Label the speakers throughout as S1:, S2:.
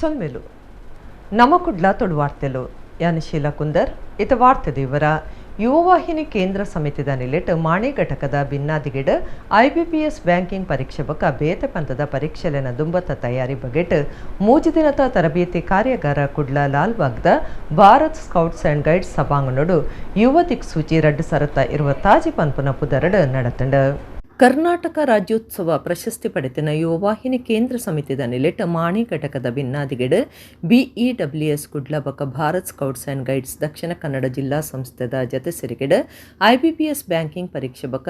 S1: ಸೊಲ್ಮೆಲು. ನಮ ಕುಡ್ಲ ತುಳುವಾರ್ತೆಲು. ಯಾನ್ ಶೀಲಾ ಕುಂದರ್. ಇತ್ತೆ ವಾರ್ತೆದ ವಿವರ. ಯುವವಾಹಿನಿ ಕೇಂದ್ರ ಸಮಿತಿದ ನಿಲೆಟ್ ಮಾಣಿ ಘಟಕದ ಬಿನ್ನಾದಿಗೆಡ್ ಐಬಿಪಿಎಸ್ ಬ್ಯಾಂಕಿಂಗ್ ಪರೀಕ್ಷೆ ಬೊಕ್ಕ ಬೇತೆ ಪಂತದ ಪರೀಕ್ಷೆಲೆನ ದುಂಬತ್ತ ತಯಾರಿ ಬಗೆಟ್ ಮೂಜಿ ದಿನತ ತರಬೇತಿ ಕಾರ್ಯಾಗಾರ ಕುಡ್ಲ ಲಾಲ್ಬಾಗ್ದ ಭಾರತ್ ಸ್ಕೌಟ್ಸ್ ಆ್ಯಂಡ್ ಗೈಡ್ಸ್ ಸಭಾಂಗಣೊಡು ಯುವ ದಿಕ್ಸೂಚಿ 2026 ಪನ್ಪುನ ಪುದರ್ಡ್ ನಡತ್ಂಡ್. ಕರ್ನಾಟಕ ರಾಜ್ಯೋತ್ಸವ ಪ್ರಶಸ್ತಿ ಪಡೆತಿನ ಯುವವಾಹಿನಿ ಕೇಂದ್ರ ಸಮಿತಿದ ನಿಲೆಟ್ ಮಾಣಿ ಘಟಕದ ಬಿನ್ನಾದಿಗೆಡ್ ಬಿಇಡಬ್ಲ್ಯೂಎಸ್ ಕುಡ್ಲ ಬೊಕ್ಕ Bharat scouts and guides Dakshina Kannada ಜಿಲ್ಲಾ ಸಂಸ್ಥೆದ ಜತೆ ಸೇರಿಗೆಡ್ ಐಬಿಪಿಎಸ್ ಬ್ಯಾಂಕಿಂಗ್ ಪರೀಕ್ಷೆ ಬೊಕ್ಕ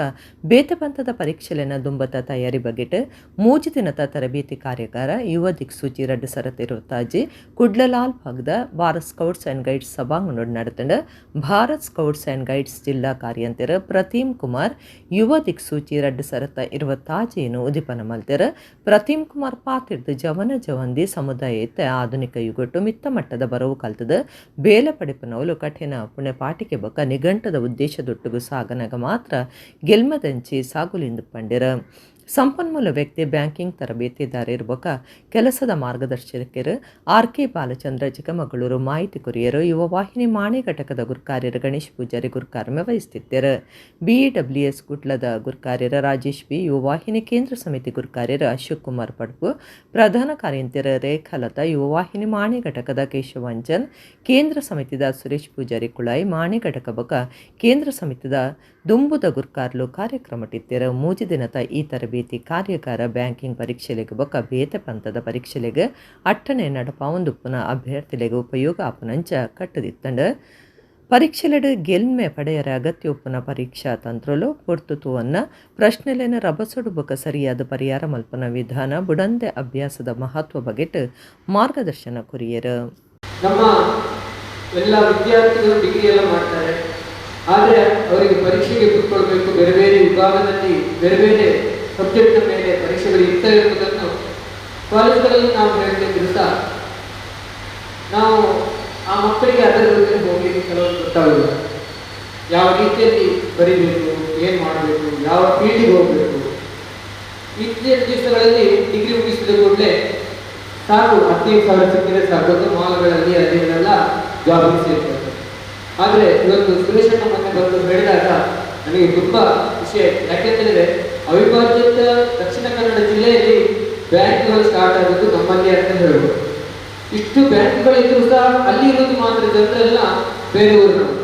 S1: ಬೇತೆ ಪಂತದ ಪರೀಕ್ಷೆಲೆನ ದುಂಬತ ತಯಾರಿ ಬಗೆಟ್ ಮೂಜಿ ದಿನತ ತರಬೇತಿ ಕಾರ್ಯಾಗಾರ ಯುವ ದಿಕ್ಸೂಚಿ 2026 ಕುಡ್ಲ ಲಾಲ್ ಬಾಗ್ದ ಭಾರತ್ ಸ್ಕೌಟ್ಸ್ ಆ್ಯಂಡ್ ಗೈಡ್ಸ್ ಸಭಾಂಗಣಡ್ ನಡತ್ಂಡ್. ಭಾರತ್ ಸ್ಕೌಟ್ಸ್ ಆ್ಯಂಡ್ ಗೈಡ್ಸ್ ಜಿಲ್ಲಾ ಕಾರ್ಯಂತೆರ್ ಪ್ರತೀಮ್ ಕುಮಾರ್ ಯುವ ದಿಕ್ಸೂಚಿ 2026ನ್ ಉದಿಪನ ಮಲ್ತೆರ್. ಪ್ರತೀಮ್ ಕುಮಾರ್ ಪಾತೆರ್ದ್, ಜವನ ಜವಂದಿ ಸಮುದಾಯ ಇತ್ತೆ ಆಧುನಿಕ ಯುಗಟ್ಟು ಮಿತ್ತ ಮಟ್ಟದ ಬರವು ಕಲ್ತದ ಬೇಲೆ ಪಡೆಪುನವುಲು ಕಠಿಣ ಪುಣೆಪಾಟಿಕೆ ಬೊಕ್ಕ ನಿಘಂಟದ ಉದ್ದೇಶದೊಟ್ಟುಗು ಸಾಗನಗ ಮಾತ್ರ ಗೆಲ್ಮದಂಚಿ ಸಾಗುಲಿಂದು ಪಂಡೆರ್. ಸಂಪನ್ಮೂಲ ವ್ಯಕ್ತಿ, ಬ್ಯಾಂಕಿಂಗ್ ತರಬೇತಿದಾರರು ಬೊಕ್ಕ ಕೆಲಸದ ಮಾರ್ಗದರ್ಶಕರು ಆರ್ ಕೆ ಬಾಲಚಂದ್ರ ಚಿಕ್ಕಮಗಳೂರು ಮಾಹಿತಿ ಕೊರಿಯರು. ಯುವ ವಾಹಿನಿ ಮಾಣಿ ಘಟಕದ ಗುರ್ಕಾರ್ಯರು ಗಣೇಶ್ ಪೂಜಾರಿ ಗುರ್ಕಾರ್ಮೆ ವಹಿಸುತ್ತಿದ್ದರು. ಬಿಇಡಬ್ಲ್ಯೂಎಸ್ ಕುಡ್ಲದ ಗುರ್ಕಾರ್ಯರ ರಾಜೇಶ್ ಬಿ, ಯುವ ವಾಹಿನಿ ಕೇಂದ್ರ ಸಮಿತಿ ಗುರ್ಕಾರ್ಯರು ಅಶೋಕ್ ಕುಮಾರ್ ಪಡ್ಪು, ಪ್ರಧಾನ ಕಾರ್ಯಂತೆರ್ ರೇಖಾಲತಾ, ಯುವ ವಾಹಿನಿ ಮಾಣಿ ಘಟಕದ ಕೇಶವಂಚನ್, ಕೇಂದ್ರ ಸಮಿತಿದ ಸುರೇಶ್ ಪೂಜಾರಿ ಕುಳಾಯಿ, ಮಾಣಿ ಘಟಕ ಬೊಕ್ಕ ಕೇಂದ್ರ ಸಮಿತಿದ ದುಂಬುದ ಗುರ್ಕಾರ್ಲು ಕಾರ್ಯಕ್ರಮಟ್ಟಿತ್ತೆರ್. 3 ದಿನತ ಈ ತರಬೇತಿ ಕಾರ್ಯಾಗಾರ ಬ್ಯಾಂಕಿಂಗ್ ಪರೀಕ್ಷೆಲೆಗ್ ಬೊಕ್ಕ ಬೇತೆ ಪಂತದ ಪರೀಕ್ಷೆಲೆಗ್ ಅಟ್ಟಣೆ ನಡಪಾವೊಂದುಪ್ಪುನ ಅಭ್ಯರ್ಥಿಲೆಗ್ ಉಪಯೋಗ ಆಪುನಂಚ ಕಟ್ಟುದಿತ್ತಂಡ್. ಪರೀಕ್ಷೆಲೆಡ್ ಗೆಲ್ಮೆ ಪಡೆಯರ ಅಗತ್ಯ ಉಪ್ಪುನ ಪರೀಕ್ಷಾ ತಂತ್ರೊಲು, ಪೊರ್ತು ತೂವನ್ನ ಪ್ರಶ್ನೆಲೆನ ರಭಸೊಡು ಬೊಕ್ಕ ಸರಿಯಾದ ಪರಿಹಾರ ಮಲ್ಪುನ ವಿಧಾನ, ಬುಡಂದೆ ಅಭ್ಯಾಸದ ಮಹತ್ವ ಬಗೆಟ್ ಮಾರ್ಗದರ್ಶನ ಕೊರಿಯೆರ್.
S2: ನಮ್ಮ ಎಲ್ಲ ವಿದ್ಯಾರ್ಥಿಗಳು ಡಿಗ್ರಿ ಎಲ್ಲ ಮಾಡ್ತಾರೆ. ಆದರೆ ಅವರಿಗೆ ಪರೀಕ್ಷೆಗೆ ಕೂತ್ಕೊಳ್ಬೇಕು, ಬೇರೆ ಬೇರೆ ವಿಭಾಗದಲ್ಲಿ ಬೇರೆ ಬೇರೆ ಸಬ್ಜೆಕ್ಟ್ನ ಮೇಲೆ ಪರೀಕ್ಷೆಗಳು ಇರ್ತವೆ ಎಂಬುದನ್ನು ಕಾಲೇಜ್ಗಳಲ್ಲಿ ನಾವು ಹೇಳ್ತಿದ್ರು ಸಹ ನಾವು ಆ ಮಕ್ಕಳಿಗೆ ಅದರ ಜೊತೆ ಹೋಗ್ಲಿಕ್ಕೆ ಕೆಲವೊಂದು ಗೊತ್ತಾಗಲ್ಲ. ಯಾವ ರೀತಿಯಲ್ಲಿ ಬರಿಬೇಕು, ಏನು ಮಾಡಬೇಕು, ಯಾವ ಫೀಲ್ಡಿಗೆ ಹೋಗಬೇಕು. ಇತ್ತೀಚಿನ ದಿವಸಗಳಲ್ಲಿ ಡಿಗ್ರಿ ಮುಗಿಸಿದ ಕೂಡಲೇ ಸಾಕು, 15,000 ಸಿಕ್ಕಿದ್ರೆ ಸಾಕು ಅಂತ ಮಾಲ್ಗಳಲ್ಲಿ ಅಲ್ಲಿ ಇಲ್ಲೆಲ್ಲ ಜಾಬಿಗೆ ಸೇರ್ತಾರೆ. ಆದರೆ ಇವತ್ತು ಸುರೇಶಣ್ಣ ಮೊನ್ನೆ ಬಂದು ಹೇಳಿದಾಗ ನನಗೆ ತುಂಬಾ ಖುಷಿ ಆಯ್ತು. ಯಾಕೆಂತಂದ್ರೆ ಅವಿಭಾಜ್ಯತ ದಕ್ಷಿಣ ಕನ್ನಡ ಜಿಲ್ಲೆಯಲ್ಲಿ ಬ್ಯಾಂಕ್ಗಳು ಸ್ಟಾರ್ಟ್ ಆಗೋದು ನಮ್ಮಲ್ಲಿ ಅಂತ ಹೇಳ್ಬೋದು. ಇಷ್ಟು ಬ್ಯಾಂಕ್ಗಳಿದ್ರು ಸಹ ಅಲ್ಲಿ ಇರೋದು ಮಾತ್ರ ಜನರೆಲ್ಲ ಬೇರೆ ಊರಿನವರು.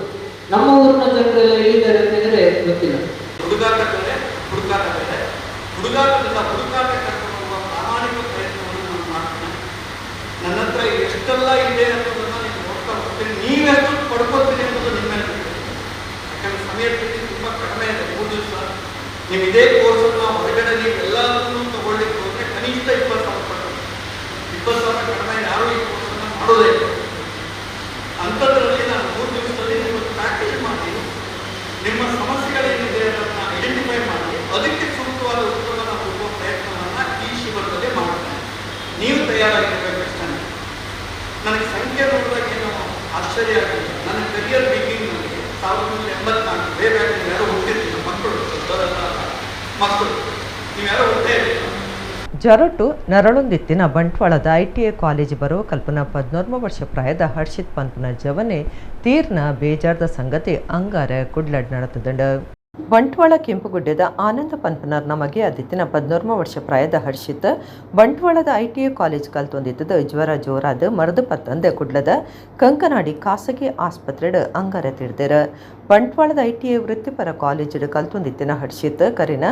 S2: ನಮ್ಮ ಊರಿನ ಜನರೆಲ್ಲ ಎಲ್ಲಿದ್ದಾರೆ ಅಂತಂದ್ರೆ ಗೊತ್ತಿಲ್ಲ.
S3: ಹುಡುಗಾಟ ಬೇರೆ, ಹುಡುಕಾಟ ಬೇರೆ. ಹುಡುಗಾಟದಿಂದ ಹುಡುಕಾಟ ಕರ್ಕೊಂಡು ಹೋಗುವ ಪ್ರಾಮಾಣಿಕ ಪ್ರಯತ್ನವನ್ನು ನಾನು ಮಾಡ್ತೇನೆ. ನನ್ನ ಹತ್ರ ಎಷ್ಟೆಲ್ಲ ಇದೆ ಅನ್ನೋದನ್ನ ನೀವು ನೋಡ್ತಾ ಹೋಗ್ತೀರಿ. ನೀವೆಷ್ಟು ಪಡ್ಕೋತೀರಿ ಅನ್ನೋದು ನಿಮ್ಮ ಮೇಲೆ ಬಿಟ್ಟಿದೆ. ಯಾಕಂದ್ರೆ ಸಮಯ ಮಿತಿ ತುಂಬ ಕಡಿಮೆ ಇದೆ, 3 ದಿವಸ. ನೀವು ಇದೇ ಕೋರ್ಸನ್ನು ಹೊರಗಡೆ ನೀವು ಎಲ್ಲದನ್ನೂ ತಗೊಳ್ಳಿಕ್ಕೆ ಹೋದ್ರೆ ಕನಿಷ್ಠ 20,000 ರೂಪಾಯಿ, 20,000 ಕಡಿಮೆ ಯಾರೂ ಈ ಕೋರ್ಸನ್ನು ಮಾಡೋದೇ ಇಲ್ಲ. ಅಂಥದ್ರಲ್ಲಿ ನಾನು 3 ದಿವಸದಲ್ಲಿ ನಿಮಗೆ ಪ್ಯಾಕೇಜ್ ಮಾಡಿ, ನಿಮ್ಮ ಸಮಸ್ಯೆಗಳೇನಿದೆ ಅದನ್ನು ಐಡೆಂಟಿಫೈ ಮಾಡಿ, ಅದಕ್ಕೆ ಸೂಕ್ತವಾದ ಉತ್ತರವನ್ನು ಹುಡುಕುವ ಪ್ರಯತ್ನವನ್ನ ಈ ಶಿಬಿರದಲ್ಲಿ ಮಾಡ್ತೇನೆ. ನೀವು ತಯಾರಾಗಿರ್ಬೇಕಷ್ಟೇ. ನನಗೆ ಸಂಖ್ಯೆ ನೋಡಿದಾಗ ಏನು ಆಶ್ಚರ್ಯ ಆಗಲಿಲ್ಲ. ನನ್ನ ಕರಿಯರ್ ಬಿಗಿನಿಂಗ್ನಲ್ಲಿ 1984, ವೇ ಬ್ಯಾಕ್, ನೀವು ಯಾರೋ ಹುಟ್ಟಿರ್ಲಿಲ್ಲ. ಮಕ್ಕಳು, ದೊಡ್ಡವರೆಲ್ಲ ಮಕ್ಕಳು, ನೀವು ಯಾರೋ ಹುಟ್ಟೇ ಇರಲಿಲ್ಲ.
S1: ಜೊರೊಟ್ಟು ನರಳೊಂದಿತ್ತಿನ ಬಂಟ್ವಾಳದ ಐಟಿಐ ಕಾಲೇಜ್ ಬರೋ ಕಲ್ಪನಾ 11 ವರ್ಷ ಪ್ರಾಯದ ಹರ್ಷಿತ್ ಪನ್ಪುನ ಜವನೆ ತೀರ್ನ ಬೇಜಾರ್ದ ಸಂಗತಿ ಅಂಗಾರೆ ಕುಡ್ಲಡ್ ನಡತದಂಡ. ಬಂಟ್ವಾಳ ಕೆಂಪುಗುಡ್ಡೆದ ಆನಂದ ಪನ್ಪನರ್ ನಮಗೆ ಅದಿತ್ತಿನ 11 ವರ್ಷ ಪ್ರಾಯದ ಹರ್ಷಿತ್ ಬಂಟ್ವಾಳದ ಐಟಿಐ ಕಾಲೇಜ್ ಕಲ್ತೊಂದಿತ್ತದ ಜ್ವರ ಜೋರಾದ ಮರದು ಪತ್ತಂದೆ ಕುಡ್ಲದ ಕಂಕನಾಡಿ ಖಾಸಗಿ ಆಸ್ಪತ್ರೆಡ್ ಅಂಗಾರೆ ತೀರ್ದೆರ್. ಬಂಟ್ವಾಳದ ಐಟಿಐ ವೃತ್ತಿಪರ ಕಾಲೇಜಿಡ್ ಕಲ್ತೊಂದಿತ್ತಿನ ಹರ್ಷಿತ್ ಕರಿನ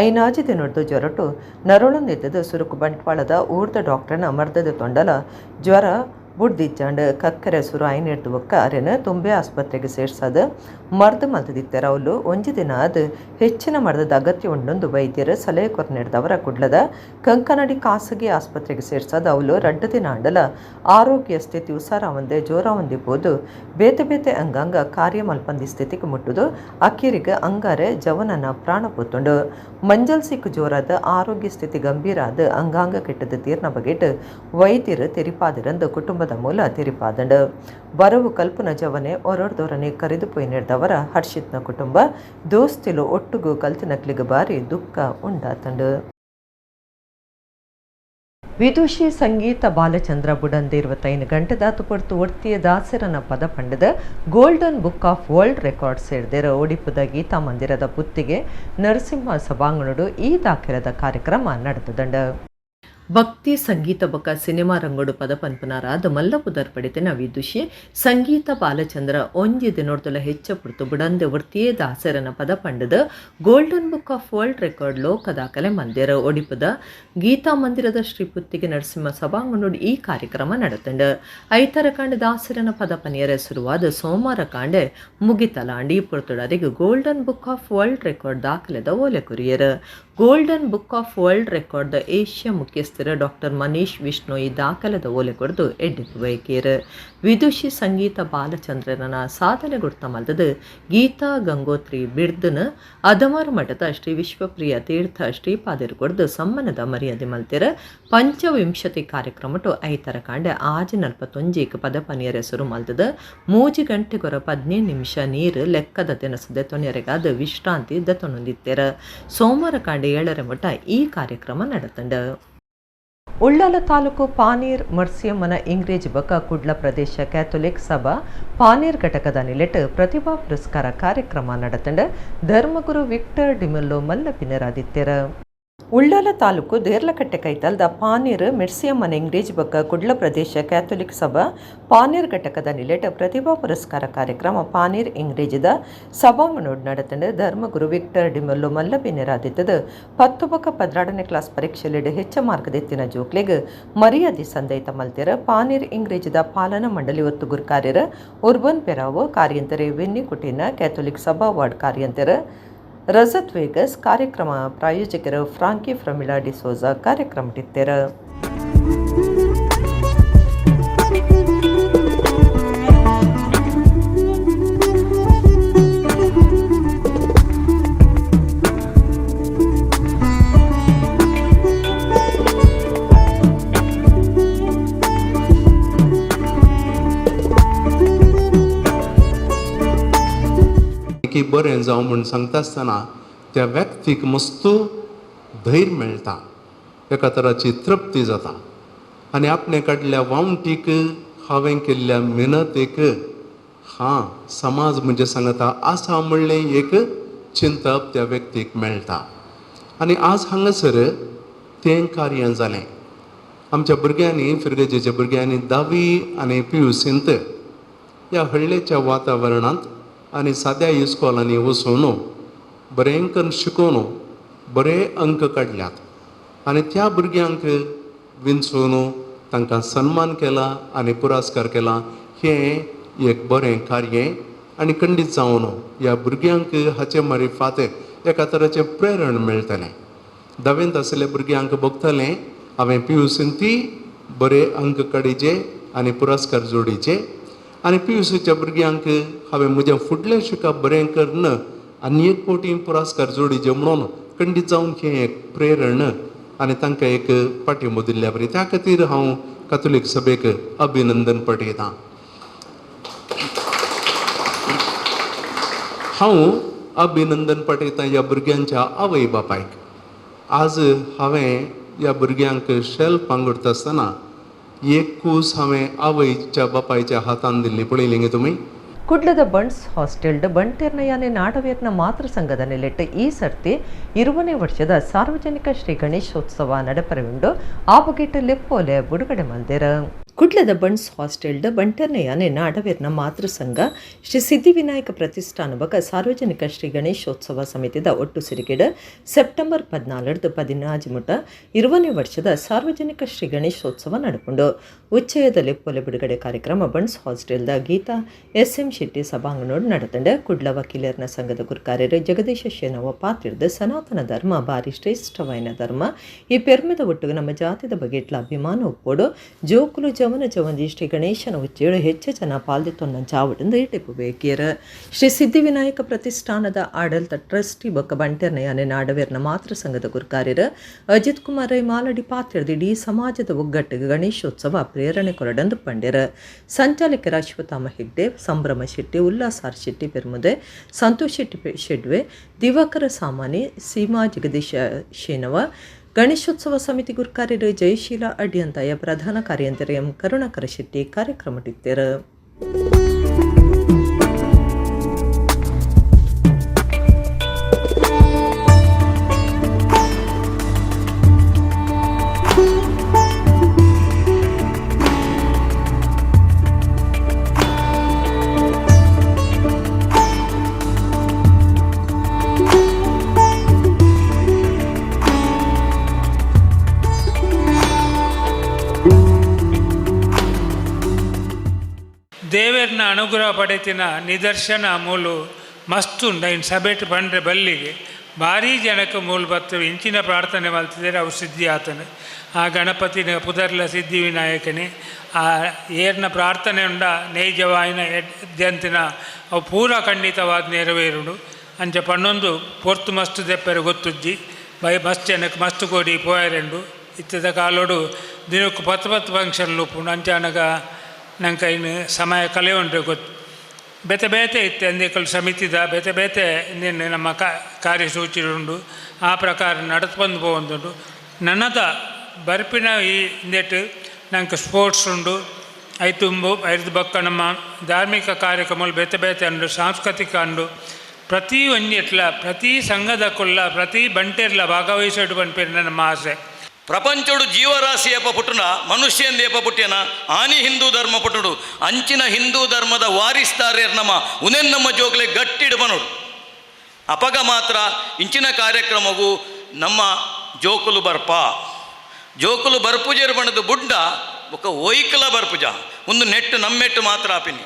S1: ಐನಾಜಿ ದಿನೊಡ್ದು ಜ್ವರಟು ನರಳೊಂದಿತ್ತದ ಸುರುಕು ಬಂಟ್ವಾಳದ ಊರ್ದ ಡಾಕ್ಟರ್ನ ಮರ್ದದ ತೊಂಡಲ ಜ್ವರ ಬುಡ್ದಿಜ್ಜಾಂಡ್. ಕಕ್ಕರೆ ಸುರು ಐನೆಡ್ದು ಬೊಕ್ಕ ಅರೆನ್ ತುಂಬೆ ಆಸ್ಪತ್ರೆಗೆ ಸೇರ್ಸಾದ ಮರ್ದ್ ಮಲ್ತದಿತ್ತೆರ್. ಅವ್ಲು ಒಂಜಿ ದಿನ ಅದು ಹೆಚ್ಚಿನ ಮರ್ದದ ಅಗತ್ಯ ಉಂಡೊಂದು ವೈದ್ಯರು ಸಲಹೆ ಕೊರ್ನೆಡ್ದವರ ಕುಡ್ಲದ ಕಂಕನಾಡಿ ಖಾಸಗಿ ಆಸ್ಪತ್ರೆಗೆ ಸೇರ್ಸಾದ ಅವ್ಲು 2 ದಿನ ಆಂಡಲ ಆರೋಗ್ಯ ಸ್ಥಿತಿ ಹುಷಾರಾವಂದೆ ಜೋರಾವಂದಿ ಪೋದು ಬೇತೆ ಬೇತೆ ಅಂಗಾಂಗ ಕಾರ್ಯ ಮಲ್ಪಂದಿ ಸ್ಥಿತಿಗೆ ಮುಟ್ಟುದು ಅಕ್ಕೇರಿಗೆ ಅಂಗಾರೆ ಜವನನ ಪ್ರಾಣ ಪೋತುಂಡು. ಮಂಜಲ್ ಸಿಕ್ಕು ಜೋರಾದ ಆರೋಗ್ಯ ಸ್ಥಿತಿ ಗಂಭೀರ ಆದ ಅಂಗಾಂಗ ಕೆಟ್ಟದ ತೀರ್ನ ಬಗೆಟ್ ವೈದ್ಯರು ತೆರಿಪಾದಿರಂದು ಕುಟುಂಬದ ಮೂಲ ತೆರಿಪಾದಂಡು. ಬರವು ಕಲ್ಪನ ಜವನೆ ಒರೊರ್ದೊರನೆ ಕರಿದು ಪೋಯಿ ನೆಡ್ದವರ ಹರ್ಷಿತ್ನ ಕುಟುಂಬ, ದೋಸ್ತಿಲು, ಒಟ್ಟುಗು ಕಲ್ತಿನಕ್ಲಿಗೆ ಬಾರಿ ದುಃಖ ಉಂಡಾತಂಡು. ವಿದುಷಿ ಸಂಗೀತ ಬಾಲಚಂದ್ರ ಬುಡಂದೆ 25 ಗಂಟೆ ದಾತುಪೊರ್ತು ಒರ್ತಿಯ ದಾಸರನ ಪದ ಪಂಡದ golden book of world record ಸೇರಿದೆರ. ಒಡಿಪುದ Gita ಮಂದಿರದ ಪುತ್ತಿಗೆ ನರಸಿಂಹ ಸಭಾಂಗಣಡು ಈ ದಾಖಲೆದ ಕಾರ್ಯಕ್ರಮ ನಡೆದುದಂಡ. ಭಕ್ತಿ ಸಂಗೀತ ಬೊಕ ಸಿನಿಮಾ ರಂಗೋಡು ಪದ ಪನ್ಪುನಾರಾದ ಮಲ್ಲ ಪುದರ್ ಪಡೆತಿನ ವಿದುಷಿ ಸಂಗೀತ ಬಾಲಚಂದ್ರ ಒಂಜಿ ದಿನೊಡ್ದುಲ ಹೆಚ್ಚ ಪುರ್ತು ಬುಡಂದೆ ವೃತ್ತಿಯೇ ದಾಸರನ ಪದ ಪಂಡದ golden book of world record ಲೋಕ ದಾಖಲೆ ಮಂದಿರ. ಒಡಿಪುದ ಗೀತಾ ಮಂದಿರದ ಶ್ರೀ ಪುತ್ತಿಗೆ ನರಸಿಂಹ ಸಭಾಂಗಣೋಡು ಈ ಕಾರ್ಯಕ್ರಮ ನಡೆತಂಡ. ಐತರ ಕಾಂಡ ದಾಸರನ ಪದ ಪನಿಯರ ಶುರುವಾದ ಸೋಮವಾರ ಕಾಂಡೆ ಮುಗಿತಲಾಂಡಿ ಪುರ್ತುಡರಿಗೆ golden book of world record ದಾಖಲೆದ ಓಲೆ courier. Golden book of world record the Asia ಮುಖ್ಯಸ್ಥರ ಡಾಕ್ಟರ್ ಮನೀಶ್ ವಿಷ್ಣು ಈ ದಾಖಲೆದ ಓಲೆ ಕೊಡ್ದು ಎಡ್ಡಿಪ್ಪು ಬಯಕೇರ್. ವಿದುಷಿ ಸಂಗೀತ ಬಾಲಚಂದ್ರನ ಸಾಧನೆ ಗುರ್ತ ಮಲ್ದದು ಗೀತಾ ಗಂಗೋತ್ರಿ ಬಿರ್ದನ ಅದಮಾರು ಮಠದ ಶ್ರೀ ವಿಶ್ವಪ್ರಿಯ ತೀರ್ಥ ಶ್ರೀಪಾದಿರು ಕೊಡ್ದು ಸಮ್ಮಾನದ ಮರ್ಯಾದೆ ಮಲ್ತಿರ. ಪಂಚವಿಂಶತಿ ಕಾರ್ಯಕ್ರಮಟು ಐತರ ಕಾಂಡೆ 6:41 ಪದ ಪನಿಯರ ಹೆಸರು ಮಲ್ದದ 3 ಗಂಟೆಗೊರ 15 ನಿಮಿಷ ನೀರು ಲೆಕ್ಕದ ತಿನಸದೆ ತೊನೆರೆಗಾದ ವಿಶ್ರಾಂತಿ ದತ್ತೊಂದಿತ್ತೆರ. ಸೋಮವಾರ ಕಾಂಡೆ 7:30 ಮಠ ಈ ಕಾರ್ಯಕ್ರಮ ನಡೆತಂಡ. ಉಳ್ಳಾಲ ತಾಲೂಕು ಪಾನೀರ್ ಮರ್ಸಿಯಮ್ಮನ ಇಂಗ್ರೇಜ್ ಬಕ ಕುಡ್ಲ ಪ್ರದೇಶ ಕ್ಯಾಥೋಲಿಕ್ ಸಭಾ ಪಾನೀರ್ ಘಟಕದ ನಿಲೆಟ್ ಪ್ರತಿಭಾ ಪುರಸ್ಕಾರ ಕಾರ್ಯಕ್ರಮ ನಡೆತಂಡ. ಧರ್ಮಗುರು ವಿಕ್ಟರ್ ಡಿಮೆಲ್ಲೋ ಮಲ್ಲ ಪಿನರಾದಿತ್ಯರ. ಉಳ್ಳಾಲ ತಾಲೂಕು ದೇರ್ಲಕಟ್ಟೆ ಕೈತಲ್ದ ಪಾನೀರ್ ಮಿರ್ಸಿಯಮ್ಮನ ಇಂಗ್ರೇಜ್ ಬಕ್ಕ ಕುಡ್ಲ ಪ್ರದೇಶ ಕ್ಯಾಥೋಲಿಕ್ ಸಭಾ ಪಾನೀರ್ ಘಟಕದ ನಿಲೆಟ್ ಪ್ರತಿಭಾ ಪುರಸ್ಕಾರ ಕಾರ್ಯಕ್ರಮ ಪಾನೀರ್ ಇಂಗ್ರೇಜಿದ ಸಭಾಂಗಣೋಡ್ ನಡೆತಂಡ. ಧರ್ಮಗುರು ವಿಕ್ಟರ್ ಡಿಮೆಲ್ಲೋ ಮಲ್ಲಬಿನೆರಾದಿತ್ತದ 10 ಬಕ್ಕ 12ನೇ ಕ್ಲಾಸ್ ಪರೀಕ್ಷೆಲಿಡ್ ಹೆಚ್ಚ ಮಾರ್ಗದೆತ್ತಿನ ಜೋಕ್ಲೆಗ್ ಮರ್ಯಾದೆ ಸಂದೈತ ಮಲ್ತೆರ. ಪಾನೀರ್ ಇಂಗ್ರೇಜಿದ ಪಾಲನಾ ಮಂಡಳಿ ಒತ್ತು ಗುರುಕಾರ್ಯರ ಉರ್ಬನ್ ಪೆರಾವೋ, ಕಾರ್ಯಂತರೆ ವೆನ್ನಿ ಕುಟೀನ, ಕ್ಯಾಥೋಲಿಕ್ ಸಭಾ ವಾರ್ಡ್ ಕಾರ್ಯಂತರ ರಜತ್ ವೇಗಸ್, ಕಾರ್ಯಕ್ರಮ ಪ್ರಾಯೋಜಕರು ಫ್ರಾಂಕಿ ಪ್ರಮಿಳಾ ಡಿಸೋಜಾ ಕಾರ್ಯಕ್ರಮ ಟಿತ್ತೆರ.
S4: की बरें जावं म्हूण सांगता आसतना त्या व्यक्तीक मस्तू धैर्य मेळटा, एका तराची तृप्ती जाता आनी आपणें काडल्या वावटीक, हांवें केल्ल्या मेहनतीक हां समाज म्हणजे सांगता आसा म्हणलें एक चिंतप त्या व्यक्तीक मेळटा. आनी आज हांगासर तें कार्य जालें. आमच्या भुरग्यांनी, फिरगजेच्या भुरग्यांनी 10वी आनी PUCंत ह्या हळ्ळेच्या वातावरणांत आनी साद्या इस्कॉलांनी वचून बरें करून शिकोवन बरे अंक काडल्यात आनी त्या भुरग्यांक विंचून तांकां सन्मान केला आनी पुरस्कार केला. हें एक बरें कार्य आनी खंडीत जावन ह्या भुरग्यांक हाचे मारिफात एका तरेचें प्रेरण मेळटलें. 10वेंत आशिल्ल्या भुरग्यांक भोगतलें हांवें PUCन ती बरे अंक काडीचे आनी पुरस्कार जोडीचे आनी PUCच्या भुरग्यांक हांवें म्हजें फुडलें शिकप बरें करून आनी एक फावटी पुरस्कार जोडीचे म्हणून खंडीत जावन हें एक प्रेरण आनी तांकां एक पाठिंबो दिल्ल्या बरी. त्या खातीर हांव कातोलीक सभेक अभिनंदन पठयतां. हांव अभिनंदन पठयतां ह्या भुरग्यांच्या आवय बापायक. आज हांवें ह्या भुरग्यांक शेल्फ पांगुरता आसतना एक कूस हांवें आवयच्या बापायच्या हातान दिल्ली पळयली गे तुमी.
S1: ಕುಡ್ಲದ ಬಂಟ್ಸ್ ಹಾಸ್ಟೆಲ್ಡ್ ಬಂಟೆರ್ನ ಯಾನೆ ನಾಡವೇರ್ನ ಮಾತೃ ಸಂಘದ ನೆಲೆಟ್ ಈ ಸರ್ತಿ 20ನೇ ವರ್ಷದ ಸಾರ್ವಜನಿಕ ಶ್ರೀ ಗಣೇಶೋತ್ಸವ ನಡೆಪರವುಂಡು. ಆ ಬಗೆಟ್ ಲೆಪ್ಪೋಲೆ ಬಿಡುಗಡೆ ಮಲ್ದೆರ. ಕುಡ್ಲದ ಬಂಟ್ಸ್ ಹಾಸ್ಟೆಲ್ಡ್ ಬಂಟೆರ್ನ ಯಾನೆ ನಾಡವೇರ್ನ ಮಾತೃ ಸಂಘ ಶ್ರೀ ಸಿದ್ಧಿವಿನಾಯಕ ಪ್ರತಿಷ್ಠಾನ ಬಕ ಸಾರ್ವಜನಿಕ ಶ್ರೀ ಗಣೇಶೋತ್ಸವ ಸಮಿತಿದ ಒಟ್ಟು ಸಿರಿಗೆಡ್ ಸೆಪ್ಟೆಂಬರ್ 14 16 ಮುಟ 20ನೇ ವರ್ಷದ ಸಾರ್ವಜನಿಕ ಶ್ರೀ ಗಣೇಶೋತ್ಸವ ನಡೆಪುಂಡು. ಉಚ್ಚಯದ ಲೆಪ್ಪೋಲೆ ಬಿಡುಗಡೆ ಕಾರ್ಯಕ್ರಮ ಬಂಟ್ಸ್ ಹಾಸ್ಟೆಲ್ದ ಗೀತಾ SM Shetty ಸಭಾಂಗಣೋಡು ನಡೆತಂಡ. ಕುಡ್ಲ ವಕೀಲರ್ನ ಸಂಘದ ಗುರುಕಾರ್ಯರು ಜಗದೀಶ ಶೇನವ ಪಾತ್ರಿರ್ದ ಸನಾತನ ಧರ್ಮ ಭಾರಿ ಶ್ರೇಷ್ಠವಾಯಿನ ಧರ್ಮ, ಈ ಪೆರ್ಮೆದ ಒಟ್ಟಿಗೆ ನಮ್ಮ ಜಾತಿದ ಬಗೆಟ್ಲ ಅಭಿಮಾನ ಒಪ್ಪೋಡು ಜೋಕುಲು ಜವನ ಜವಂಜಿ ಶ್ರೀ ಗಣೇಶನ ಉಚ್ಚೇಳು ಹೆಚ್ಚು ಜನ ಪಾಲ್ದಿತ್ತೊನ್ನ ಚಾವಟಿಂದ ಇಟ್ಟಿಪ್ಪು ಬೇಕಿಯರ್. ಶ್ರೀ ಸಿದ್ಧಿವಿನಾಯಕ ಪ್ರತಿಷ್ಠಾನದ ಆಡಳಿತ ಟ್ರಸ್ಟಿ ಬೊಕ್ಕ ಬಂಟೆರ್ನ ಯಾನೆ ನಾಡವೇರ್ನ ಮಾತೃ ಸಂಘದ ಗುರುಕಾರ್ಯರು ಅಜಿತ್ ಕುಮಾರ್ ರೈ ಮಾಲಡಿ ಪಾತ್ರಿರ್ದ ಇಡೀ ಸಮಾಜದ ಒಗ್ಗಟ್ಟಿಗೆ ಗಣೇಶೋತ್ಸವ ಪ್ರೇರಣೆ ಕೊರಡಂದು ಪಂಡ್ಯರು. ಸಂಚಾಲಕರ ಅಶ್ವತ್ಥಾಮ ಹೆಗ್ಡೆ, ಸಂಭ್ರಮ ಶೆಟ್ಟಿ, ಉಲ್ಲಾಸ್ ಆರ್ ಶೆಟ್ಟಿ ಪೆರ್ಮುದೆ, ಸಂತೋಷ್ ಶೆಟ್ಟಿ ಶೆಡ್ವೆ, ದಿವಾಕರ ಸಾಮಾನಿ, ಸೀಮಾ ಜಗದೀಶ ಶೇನವ, ಗಣೇಶೋತ್ಸವ ಸಮಿತಿ ಗುರ್ಕಾರ್ಯರು ಜಯಶೀಲ ಅಡ್ಯಂತಾಯ ಪ್ರಧಾನ ಕಾರ್ಯಂತರ ಎಂ ಕರುಣಾಕರ ಶೆಟ್ಟಿ ಕಾರ್ಯಕ್ರಮಟ್ಟಿತ್ತರು.
S5: ದೇವರನ್ನ ಅನುಗ್ರಹ ಪಡೆತಿನ ನಿದರ್ಶನ ಮೂಲು ಮಸ್ತು ಇನ್ನು ಸಭೆಟ್ ಬಂದರೆ ಬಲ್ಲಿಗೆ ಭಾರೀ ಜನಕ್ಕೆ ಮೂಲು ಬತ್ತು ಇಂಚಿನ ಪ್ರಾರ್ಥನೆ ಮಲ್ತಿದ್ದಾರೆ ಅವು ಸಿದ್ಧಿ ಆತನು. ಆ ಗಣಪತಿನ ಪುದರ್ಲ ಸಿದ್ಧಿ ವಿನಾಯಕನೇ ಆ ಏರ್ನ ಪ್ರಾರ್ಥನೆ ಉಂಡ ನೈಜವಾಯಿನ ಎದ್ಯಂತಿನ ಅವು ಪೂರ ಖಂಡಿತವಾದ ನೆರವೇರುಂಡು. ಅಂಚ ಪನ್ನೊಂದು ಪೊರ್ತು ಮಸ್ತು ದೆಪ್ಪರೆ ಗೊತ್ತುಜ್ಜಿ ಬೈ ಮಸ್ತ್ ಜನಕ್ಕೆ ಮಸ್ತು ಕೋಡಿ ಪೋಯರೆಂಡು ಇತ್ತದ ಕಾಲೋಡು ದಿನಕ್ಕೆ ಪತ್ತು ಪತ್ತು ಫಂಕ್ಷನ್ ಲೂಪುಂಡು. ಅಂಚಾನಗ ನಂಗೆ ಇನ್ನು ಸಮಯ ಕಳೆಯುಂಡ್ರೆ ಗೊತ್ತು ಬೇತೆ ಬೇತೆ ಇತ್ತು ಅಂದಿಕಲ್ ಸಮಿತಿದ ಬೇತೆ ಬೇತೆ ನಿನ್ನೆ ನಮ್ಮ ಕಾರ್ಯಸೂಚಿ ಉಂಡು ಆ ಪ್ರಕಾರ ನಡತ್ ಬಂದು ಪೋವೊಂದುಂಡು. ನನ್ನದ ಬರ್ಪಿನ ಈ ನೆಟ್ ನಂಗೆ ಸ್ಪೋರ್ಟ್ಸ್ ಉಂಡು ಐತುಂಬು ಐದು ಬಕ್ಕ ನಮ್ಮ ಧಾರ್ಮಿಕ ಕಾರ್ಯಕ್ರಮಗಳು ಬೇತೆ ಬೇತೆ ಉಂಡು ಸಾಂಸ್ಕೃತಿಕ ಉಂಡು ಪ್ರತಿ ಒಂಜೆಟ್ಲ ಪ್ರತಿ ಸಂಘದ ಕುಲ್ಲ ಪ್ರತಿ ಬಂಟೆರ್ಲ ಭಾಗವಹಿಸೋಡು ಪನ್ಪಿನ ನಮ್ಮ ಆಸೆ.
S6: ಪ್ರಪಂಚಡು ಜೀವರಾಶಿ ಏಪ ಪುಟ್ಟುನ ಮನುಷ್ಯಂದ ಏಪ ಪುಟ್ಟಿಯನ ಆನಿ ಹಿಂದೂ ಧರ್ಮ ಪುಟ್ಟುಡು ಅಂಚಿನ ಹಿಂದೂ ಧರ್ಮದ ವಾರಿಸ್ತಾರೇರ್ ನಮ್ಮ ಉನೆನ್ ನಮ್ಮ ಜೋಗ್ಲೆ ಗಟ್ಟಿಡು ಬನುಡು. ಅಪಗ ಮಾತ್ರ ಇಂಚಿನ ಕಾರ್ಯಕ್ರಮಗೂ ನಮ್ಮ ಜೋಕುಲು ಬರ್ಪ ಜೋಕುಲು ಬರ್ಪುಜೇರು ಬಣದು ಬುಡ್ಡ ಬೊಕ್ಕ ಒಯ್ಕಲ ಬರ್ಪುಜ ಒಂದು ನೆಟ್ಟು ನಮ್ಮೆಟ್ಟು ಮಾತ್ರ ಆಪಿನಿ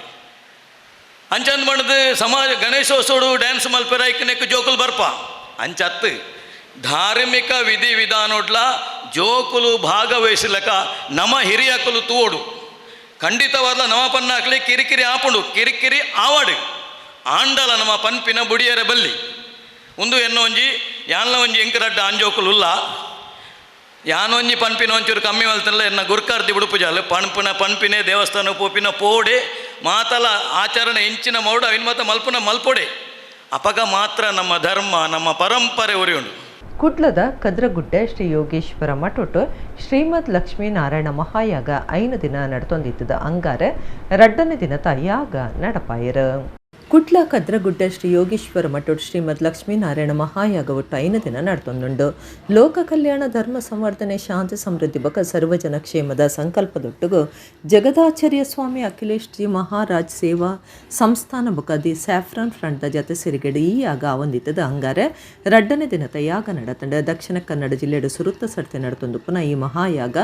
S6: ಅಂಚಂದ್ ಬಣದು ಸಮಾಜ ಗಣೇಶೋತ್ಸವಡು ಡ್ಯಾನ್ಸ್ ಮಲ್ಪೆರೈಕನೆಕ್ಕು ಜೋಕುಲು ಬರ್ಪ ಅಂಚತ್ತು ಧಾರ್ಮಿಕ ವಿಧಿ ವಿಧಾನೋಡ್ಲ ಜೋಕುಲು ಭಾಗವಹಿಸಲಕ ನಮ ಹಿರಿಯಕುಲು ತೋಡು ಖಂಡಿತವಾದ ನಮ ಪನ್ನಾಕ್ಲಿ ಕಿರಿಕಿರಿ ಆಪುಂಡು ಕಿರಿಕಿರಿ ಆವಾಡು ಆಂಡಲ ನಮ್ಮ ಪನ್ಪಿನ ಬುಡಿಯರ ಬಲ್ಲಿ ಒಂದು ಎನ್ನೊಂಜಿ ಯಾನ್ಲ ಒಂಜಿ ಎಂಕರಡ್ಡ ಆಂಜೋಕುಲುಲ್ಲ ಯಾನೊಂಜಿ ಪನ್ಪಿನ ಒಂಚೂರು ಕಮ್ಮಿ ಮಲ್ತಲ್ಲ ಎನ್ನ ಗುರ್ಕಾರ್ದಿ ಬುಡುಪುಜಾಲು ಪನ್ಪಿನ ಪನ್ಪಿನೇ ದೇವಸ್ಥಾನ ಪೋಪಿನ ಪೋಡೆ ಮಾತಲ ಆಚರಣೆ ಇಂಚಿನ ಮೌಡ ಅವಿನ ಮಾತ ಮಲ್ಪುನ ಮಲ್ಪೊಡೆ ಅಪಗ ಮಾತ್ರ ನಮ್ಮ ಧರ್ಮ ನಮ್ಮ ಪರಂಪರೆ ಉರಿಯುಂಡು.
S1: ಕುಡ್ಲದ ಕದ್ರಗುಡ್ಡೆ ಶ್ರೀ ಯೋಗೇಶ್ವರ ಮಠೊಟ್ಟು ಶ್ರೀಮದ್ ಲಕ್ಷ್ಮೀನಾರಾಯಣ ಮಹಾಯಾಗ 5 ದಿನ ನಡ್ತೊಂದಿತ್ತದ ಅಂಗಾರೆ 2ನೇ ದಿನದ ಯಾಗ ನಡಪಾಯರು. ಕುಡ್ಲ ಕದ್ರಗುಡ್ಡೆ ಶ್ರೀ ಯೋಗೇಶ್ವರ ಮಠೊಟ್ಟು ಶ್ರೀಮದ್ ಲಕ್ಷ್ಮೀನಾರಾಯಣ ಮಹಾಯಾಗ ಒಟ್ಟು 5 ದಿನ ನಡ್ತೊಂದುಂಡು. ಲೋಕ ಕಲ್ಯಾಣ ಧರ್ಮ ಸಂವರ್ಧನೆ ಶಾಂತಿ ಸಮೃದ್ಧಿ ಬಕ ಸರ್ವಜನ ಕ್ಷೇಮದ ಸಂಕಲ್ಪದೊಟ್ಟುಗು ಜಗದಾಚಾರ್ಯ ಸ್ವಾಮಿ ಅಖಿಲೇಶ್ ಜಿ ಮಹಾರಾಜ್ ಸೇವಾ ಸಂಸ್ಥಾನ ಬಕ the saffron ಫ್ರಂಟ್ದ ಜತೆ ಸಿರಿಗೆಡು ಈ ಯಾಗ ಹೊಂದಿತ್ತದ ಅಂಗಾರೆ 2ನೇ ದಿನದ ಯಾಗ ನಡತಂಡ. ದಕ್ಷಿಣ ಕನ್ನಡ ಜಿಲ್ಲೆಡು ಸುರುತ್ತ ಸರ್ತಿ ನಡತೊಂದು ಪುನಃ ಈ ಮಹಾಯಾಗ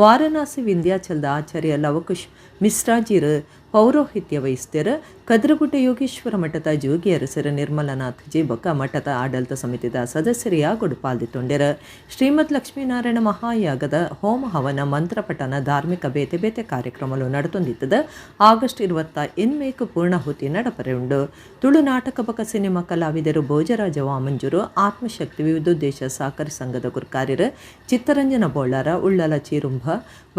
S1: ವಾರಣಾಸಿ ವಿಂಧ್ಯಾಚಲದ ಆಚಾರ್ಯ ಲವಕುಶ್ ಮಿಶ್ರಾಜಿರು ಪೌರೋಹಿತ್ಯ ವಹಿಸ್ತಿರು. ಕದ್ರಗುಡ್ಡೆ ಯೋಗೇಶ್ವರ ಮಠದ ಜೋಗಿ ಅರಸರ ನಿರ್ಮಲನಾಥ್ ಜಿ ಬೊಕ್ಕ ಮಠದ ಆಡಳಿತ ಸಮಿತಿದ ಸದಸ್ಯರು ಯಾಗೊಡು ಪಾಲ್ದಿತ್ತೊಂಡೆರು. ಶ್ರೀಮದ್ ಲಕ್ಷ್ಮೀನಾರಾಯಣ ಮಹಾಯಾಗದ ಹೋಮ ಹವನ ಮಂತ್ರಪಠನ ಧಾರ್ಮಿಕ ಬೇತೆ ಬೇತೆ ಕಾರ್ಯಕ್ರಮಗಳು ನಡತೊಂದಿತ್ತದ. ಆಗಸ್ಟ್ 28 ಪೂರ್ಣಾಹುತಿ ನಡಪರೆ ಉಂಡು. ತುಳು ನಾಟಕ ಬಕ ಸಿನಿಮಾ ಕಲಾವಿದರು ಭೋಜರಾಜ ವಾಮಂಜೂರು ಆತ್ಮಶಕ್ತಿ ವಿವಿಧೋದ್ದೇಶ ಸಹಕಾರಿ ಸಂಘದ ಗುರ್ಕಾರ್ಯರು ಚಿತ್ತರಂಜನ ಬೋಳಾರ ಉಳ್ಳಾಲ ಚೀರುಂಭ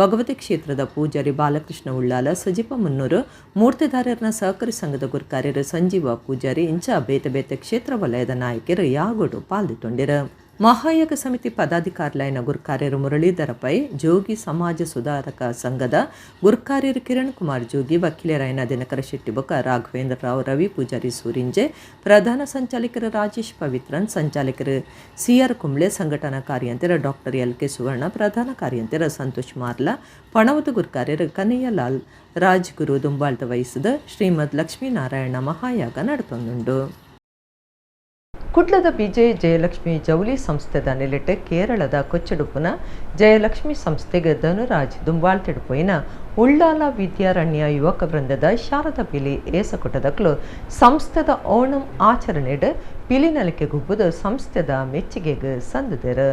S1: ಭಗವತಿ ಕ್ಷೇತ್ರದ ಪೂಜಾರಿ ಬಾಲಕೃಷ್ಣ ಉಳ್ಳಾಲ ಸಜಿಪ ಮುನ್ನೂರು ಮೂರ್ತಿದಾರರನ ಸಹಕಾರಿ ಸಂಘದ ಗುರ್ಕಾರ್ಯರು ಸಂಜೀವ ಪೂಜಾರಿ ಇಂಚ ಬೇತೆ ಬೇತೆ ಕ್ಷೇತ್ರ ವಲಯದ ನಾಯಕರು ಯಾಗೋಡು ಪಾಲ್ದಿತ್ತೊಂಡಿರು. ಮಹಾಯಾಗ ಸಮಿತಿ ಪದಾಧಿಕಾರಿಲೈನ ಗುರ್ಕಾರ್ಯರು ಮುರಳೀಧರ ಪೈ ಜೋಗಿ ಸಮಾಜ ಸುಧಾರಕ ಸಂಘದ ಗುರ್ಕಾರ್ಯರು ಕಿರಣ್ ಕುಮಾರ್ ಜೋಗಿ ವಕೀಲರಾಯನ ದಿನಕರ ಶೆಟ್ಟಿ ಬೊಕ್ಕ ರಾಘವೇಂದ್ರ ರಾವ್ ರವಿ ಪೂಜಾರಿ ಸೂರಿಂಜೆ ಪ್ರಧಾನ ಸಂಚಾಲಕರು ರಾಜೇಶ್ ಪವಿತ್ರನ್ ಸಂಚಾಲಕರು ಸಿಆರ್ ಕುಂಬ್ಳೆ ಸಂಘಟನಾ ಕಾರ್ಯಂತರ ಡಾಕ್ಟರ್ ಎಲ್.ಕೆ. ಸುವರ್ಣ ಪ್ರಧಾನ ಕಾರ್ಯಂತರ ಸಂತೋಷ್ ಮಾರ್ಲಾ ಪಣವತ ಗುರ್ಕಾರ್ಯರು ಕನ್ನಯ್ಯಲಾಲ್ ರಾಜ್ಗುರು ದುಂಬಾಳ್ತ ವಹಿಸಿದ ಶ್ರೀಮದ್ ಲಕ್ಷ್ಮೀನಾರಾಯಣ ಮಹಾಯಾಗ ನಡತೊಂದುಂಡು. ಕುಡ್ಲದ ಬಿಜೆ ಜಯಲಕ್ಷ್ಮಿ ಜೌಲಿ ಸಂಸ್ಥೆದ ನೆಲೆಟ್ ಕೇರಳದ ಕೊಚ್ಚಡುಪುನ ಜಯಲಕ್ಷ್ಮಿ ಸಂಸ್ಥೆಗೆ ಧನುರಾಜ್ ದುಂಬಾಳ್ತಿಡುಪೋಯಿನ ಉಳ್ಳಾಲ ವಿದ್ಯಾರಣ್ಯ ಯುವಕ ವೃಂದದ ಶಾರದಾ ಪಿಲಿ ಏಸಕೊಟ್ಟದಕ್ಲು ಸಂಸ್ಥೆದ ಓಣಂ ಆಚರಣೆಡ್ ಪಿಲಿನಲಿಕೆ ಗುಬ್ಬುದು ಸಂಸ್ಥೆದ ಮೆಚ್ಚುಗೆಗೆ ಸಂದಿದರು.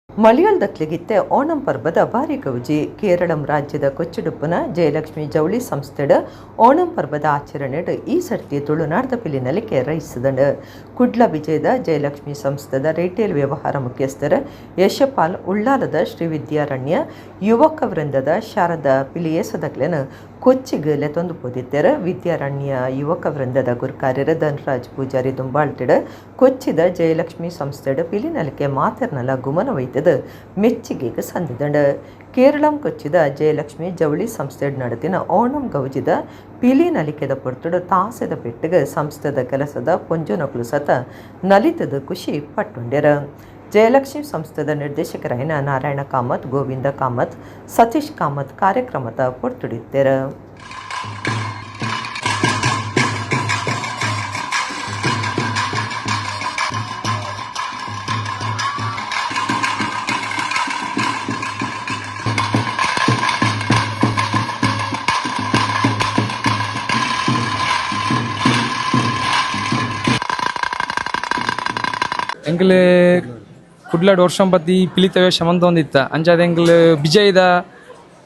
S1: ಮಲಯಾಳದಕ್ಲಿಗಿತ್ತೆ ಓಣಂ ಪರ್ಬದ ಭಾರಿ ಗೌಜಿ. ಕೇರಳಂ ರಾಜ್ಯದ ಕೊಚ್ಚುಡುಪ್ಪುನ ಜಯಲಕ್ಷ್ಮಿ ಜೌಳಿ ಸಂಸ್ಥೆಡ್ ಓಣಂ ಪರ್ಬದ ಆಚರಣೆಡ್ ಈ ಸರ್ತಿ ತುಳುನಾಡ್ದ ಪಿಲಿನಲಿಕೆ ರೈಸಿದಂಡು. ಕುಡ್ಲ ವಿಜಯದ ಜಯಲಕ್ಷ್ಮಿ ಸಂಸ್ಥೆದ ರಿಟೇಲ್ ವ್ಯವಹಾರ ಮುಖ್ಯಸ್ಥರ ಯಶಪಾಲ್ ಉಳ್ಳಾಲದ ಶ್ರೀ ವಿದ್ಯಾರಣ್ಯ ಯುವಕ ವೃಂದದ ಶಾರದಾ ಪಿಲಿಯೇಸದಕ್ಲೆನ ಕೊಚ್ಚಿಗೆ ಲೆತೊಂದು ಪೋದಿತ್ತೆರ. ವಿದ್ಯಾರಣ್ಯ ಯುವಕ ವೃಂದದ ಗುರ್ಕಾರ್ಯರ ಧನರಾಜ್ ಪೂಜಾರಿ ದುಂಬಾಳ್ತಿಡ ಕೊಚ್ಚಿದ ಜಯಲಕ್ಷ್ಮಿ ಸಂಸ್ಥೆಡ್ ಪಿಲಿನಲಿಕೆ ಮಾತೆರ್ನಲ ಗುಮನ ವೈತ ಮಲ್ತಿತ್ತದು ಮೆಚ್ಚಿಗೆಗೆ ಸಂದಿದಂಡ. ಕೇರಳಂ ಕೊಚ್ಚಿದ ಜಯಲಕ್ಷ್ಮಿ ಜವಳಿ ಸಂಸ್ಥೆ ನಡೆದಿನ ಓಣಂ ಗೌಜಿದ ಪಿಲಿ ನಲಿಕೆದ ಪೊರ್ತುಡು ತಾಸೆದ ಪೆಟ್ಟಿಗೆ ಸಂಸ್ಥೆದ ಕೆಲಸದ ಪೊಂಜನಕುಲು ಸತ ನಲಿತದ ಖುಷಿ ಪಟ್ಟುಂಡೆರ. ಜಯಲಕ್ಷ್ಮಿ ಸಂಸ್ಥೆದ ನಿರ್ದೇಶಕರಾಯಿನ ನಾರಾಯಣ ಕಾಮತ್, ಗೋವಿಂದ ಕಾಮತ್, ಸತೀಶ್ ಕಾಮತ್ ಕಾರ್ಯಕ್ರಮದ ಪೊರ್ತುಡಿತ್ತೆರ.
S7: ಎಂಕುಲು ಕುಡ್ಲಾಡ್ ವರ್ಷಂಪತಿ ಪಿಲಿತ ವೇಷ ಮಂತೊಂದಿತ್ತ ಅಂಚಾದ ಎಂಕುಲು ಬಿಜಯದ